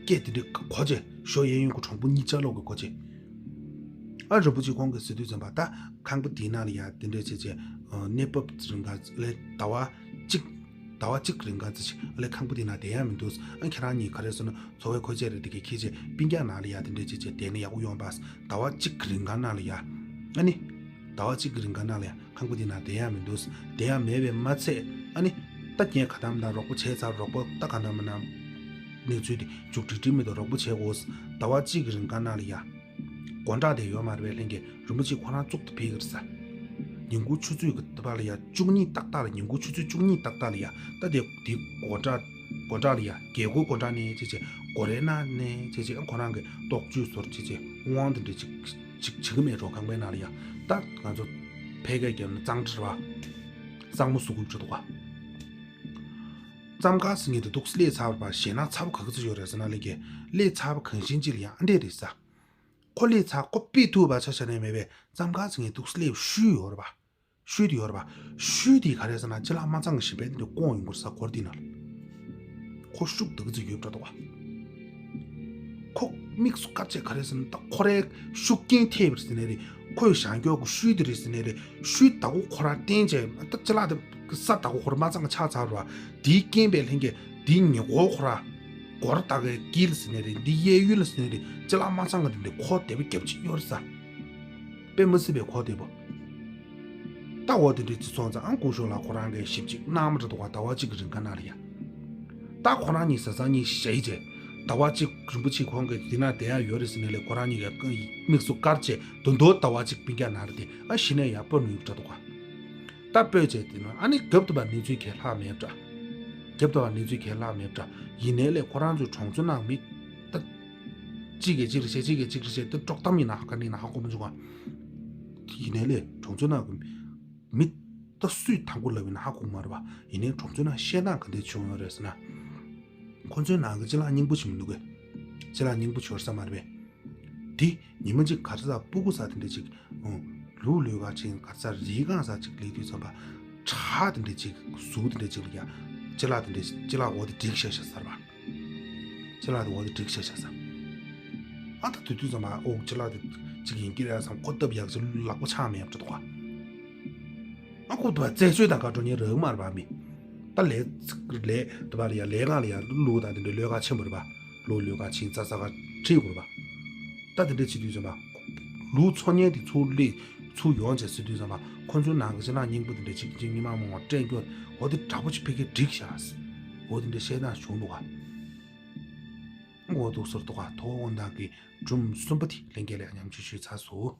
ག་སྐད་དེ་འདྲས་གོ་བྱས། ཞོ་གཡས་གཡོན་གྱི་གྲོང་པ་གཉིས་ཆ་ལོག་གི་གོ་བྱས། ཨ་རིན་པོ་ཆེ་ཁོང་གིས་ཟེར་དུས་ཙམ་པ་ད་ཁང་པ་དེའི་ནང་ལ་ཡ་དེ་འདྲས་བྱས་བྱས། གནས་བབ་རིང་ག་ལས་ཟླ་བ་གཅིག་ཟླ་བ་གཅིག་རིང་ག་ཙི་ཞིག་ལས་ཁང་པ་དེ་ན་བསྡད་ཡ་མི་འདུག་ཨ་ཁྱེད་རང་གཉིས་ག་རེ་ཟེར་ན་འཚོ་བའི་མཁོ་ཆས་རེ་དེ་གས་ཁྱེར་བྱས་སྤུན་ཀྱག་ནང་ལ་ཡ་དེ་འདྲས་བྱས་བྱས་བསྡད་ན་ཡག་པོ་ཡོང་པ། ཟླ་བ་གཅིག་རིང་ག་ནང་ལ་ཡ། ཨ་ནི། ཟླ་བ་གཅིག་རིང་ག་ནང་ལ་ཡ་ཁང་པ་དེ་ན་བསྡད་ཡ་མི་འདུག་བསྡད་ཡ་མེད་པས་མ་ཚད། ཨ་ནི། ད་ངས་ག་དམ་ན་རོགས་པ་བྱས་ཚར། རོགས་པ་ད་ག་དམ་ན། གནས་ཚུལ་དེ་མཇུག་སྒྲིལ་སྒྲིལ་མེད་དུ་རོགས་པ་བྱས་དགོས། ཟླ་བ་གཅིག་རིང་ག་ནང་ལ་ཡ། སྒོ་འགྲམ་དེ་ཡོད་མ་རེད་པས། ལྷན་རྒྱས་རིན་པོ་ཆེ་ཁོ་རང་བཙུགས་ཏེ་ཕེབས་ཀྱི་རེད་ས། ཉིན་གུང་ཆུ་ཚོད་ཀྱི་ད་བར་ལ་ཡ་བཅུ་གཉིས་ཏག་ཏག་ལ། ཉིན་གུང་ཆུ་ཚོད་བཅུ་གཉིས་ཏག་ཏག་ལ་ཡ། ད་དེ་དེ་སྒོ་འགྲམ་སྒོ་འགྲམ་ལ་ཡ། རྒྱལ་སྒོའི་སྒོ་འགྲམ་ནས་བྱས་བྱས། སྒོ་རའི་ནང་ནས་བྱས་བྱས། ཁོ་རང་གི་ལྟོགས་བཅོས་ཟོར་བྱས་བྱས། དབང་དེ་འདྲ་ཅིག་ཅིག་བྱེད་ཀྱི་མེད་འགྲོ། ཁང་པའི་ནང་ལ་ཡ། ད་ང་ཚོ་ཕལ་སྐད་རྒྱབ་ན་གཙང་སྦྲ་རེད་པ། གཙང་མ་བཟོ་དགོས་ཀྱི་འདུག་ག། མཚམས་ཁང་ཟེར་མཁན་དེ་འདུག་སེ་སླེབས་ཚར་བ། ཞེད་སྣང་ཚ་པོ་ག་གི་ཚོད་ཡོད་རེད་ཟེར་ན། ལྷན་རྒྱས་སླེབས་ཚར་བ་གང་ཤེས་ཅིག་ལ་ཡ་ཨ་འདྲས་རེད་ས། ཁོ་སླེབས་ཚར། ཁོ་ཕེབས་ཐུབ་པ་ཆ་བཞག་ནས་མེད་པས། མཚམས་ཁང་ཟེར་མཁན་འདུག་སེ་སླེབས་ཤུལ་ཡོད་རེད་པ། ཤུལ་དེ་ཡོད་རེད་པ། ཤུལ་དེ་ག་རེ་ཟེར་ན། ཅ་ལག་མ་ཚང་གི་ཞིག་རྦད་དེ་བསྐོངས་ཡོང་གི་རེད་ས། སྒོ་དེའི་ནང་ལ། ཁོ་ཤུགས་དེ་གི་ཚོད་ཡོད་འདྲ་འདུག་ག། ཁོ་དམིགས་སུ་བཀར་བྱས་ག་རེ་ཟེར་ན། ད་ཁོ་རའི་ཤུགས་རྐྱེན་ཐེབས་པ་རེད་ཟེར་ནའི་རེད། ཁོས་བཞེངས་རྒྱུ་གི་ཤུལ་དེ་རེད་ཟེར་ནའི་རེད། ཤུལ་ད་གོ་ཁོ་རང་བསྟན་བྱས། ད་ཅ་ལག་དེ་ས་ད་གོ་ཁོ་རང་མ་ཚང་གི་ཆགས་ཚར་བ། དེའི་རྐྱེན་པས་ལྷན་རྒྱས་དེའི་ཉེ་འཁོར་ཁོ་རང་སྒོར་ད་གའི་དཀྱིལ་ཟེར་ནའི་རེད། འདི་གཡས་གཡོན་ལ་ཟེར་ནའི་རེད། ཅ་ལག་མ་ཚང་གི་དེ་འདྲ་ཁོ་དེ་བས་རྒྱབ་ཅིག་ཡོད་རེད་ས། དཔེ་མི་སྲིད་པའི་ཁོ་དེ་པོ། ད་འོ་དེ་འདྲའི་ཚེ་སོང་ཙང་། ཨང་སྐུ་ཞབས་ལགས་ཁོ་རང་གིས་ཞིབ་ཅིག་གནང་མ་འདྲ་འདུག་ག། ཟླ་བ་གཅིག་གི་རིང་ག་ནང་ལ་ཡ། ད་ཁོ་རང་གཉིས་བཟའ་ཚང་གཉིས་བཞག་བྱས། ཟླ་བ་གཅིག་རིན་པོ་ཆེ་ཁོང་གིས་འདི་ན་བསྡད་ཡ་ཡོད་རེད་ཟེར་ནའི་ལས། ཁོ་རང་གཉིས་ཀྱིས་དམིགས་སུ་བཀར་བྱས། དོན་དུ་ཟླ་བ་གཅིག་སྤུན་ཀྱག་ནང་རེད་དེ། ཨ་གཞི་ནས་ཡ་སྤོ་ནུས་འདྲ་འདུག་ག། ད་སྤོས་བྱས་དེ་ན་ཨ་ནི་རྒྱབ་ཏུ་བ་གནས་ཚུལ་གང་ཡང་ལྷག་མེད་འདྲ། རྒྱབ་ཏུ་བ་གནས་ཚུལ་གང་ཡང་ལྷག་མེད་འདྲ། ཡིན་ནའི་ལས་ཁོ་རང་ཚོའི་གྲོང་ཚོའི་ནང་མི་ད་གཅིག་གིས་གཅིག་རེད་བཤད། གཅིག་གིས་གཅིག་རེད་བཤད། དེ་དཀྲོག་གཏམ་ཡིན་ན་ཧ་ག་ནི་ཡིན་ན་ཧ་གོ་མི་འཇུག་ག། ཡིན་ནའི་ལས་གྲོང་ཚོའི་ནང་གི་མི་ད་སུས་དང་པོ་ལབ་ཡིན་ན་ཧ་གོ་མ་རེད་པ། ཡིན་ནའི་གྲོང་ཚོའི་ནང་བཤད་སྟངས་ག་འདྲ་བྱུང་ཡོད་རེད་ཟེར་ན། ཁོ་ཚོའི་ནང་གི་ཅ་ལག་རྙིང་པོ་ཞིག་མི་འདུག་གས། ཅ་ལག་རྙིང་པོ་ཡོད་ས་མ་རེད་པས། དེ་ཉི་མ་གཅིག་ག་རེ་ཟ། སྤུ་གུ་ཟ་དེ་འདྲ་ཅིག་ཨོ། ལུག་ལོགས་ཀ་ཕྱིན། ག་རེ་ཟ། རིའི་སྒང་ཟ་ཅིག་སླེབས་དུས་ཙམ་པ། བྲག་དེ་འདྲ་ཅིག་ཟུར་དེ་འདྲ་ཅིག་ལ་ཡ། ཅ་ལག་དེ་འདྲ། ཅ་ལག་འོ་དེ་བསྒྲིགས་བཞག་བཞག་ས་རེད་པ། ཅ་ལག་དེ་འོ་དེ་བསྒྲིགས་བཞག་བཞག་ས། ཨ་ད་དེ་དུས་ཙམ་པ། ཨོ་ཅ་ལག་དེ་ཅིག་ཡིན་གྱི་རེད་བསམ། ཁོ་སྟབས་ཡག་ཅིག་ལག་པ་འཆང་མེད་འདྲ་འདུག་ག། ཨ་ཁོ་དེ་བ་རྩད་གཅོད་དང་ག་འགྲོ་མཁན་རག་མ་རེད་པ་མི། ད་ལས་ལས་དེ་བ་ལ་ཡ། ལས་སྒང་ལ་ཡ་ལུག་དང་དེ་འདྲ་ལོགས་ཀ་ཕྱིན་པ་རེད་པ། ལུག་ལོགས་ཀ་ཕྱིན། རྩྭ་ས་ག་ཁྲིད་དགོས་རེད་པ། ད་དེ་འདྲ་བྱེད་དུས་ཙམ་པ། ལུག་འཚོ་མཁན་དེ་ཚུར་སླེབས། ཚུར་ཡོང་བྱས་ཟེར་དུས་ཙམ་པ། ཁོ་ཚོའི་ནང་གི་ཅ་ལག་རྙིང་པོ་དེ་འདྲ་ཅིག་ཅིག་སྔོན་མ་མང་བ་སྤྲད་རྒྱུ། འོ་དེ་དྲག་པོ་ཅིག་ཕ་གིར་བསྒྲིགས་བཞག་ཟེར། འོ་དེ་འདྲ་བཤད་སྟངས་བྱུང་འདུག་ག། འོ་འདུག་ཟེར་འདུག་ག། ཐོག་འོ་ན་གི་སྒྲུང་གསུམ་པ་དེ་ལྷན་རྒྱས་ལ་མཉམ་སྤྱོད་ཞུས་ཚར་སོང་།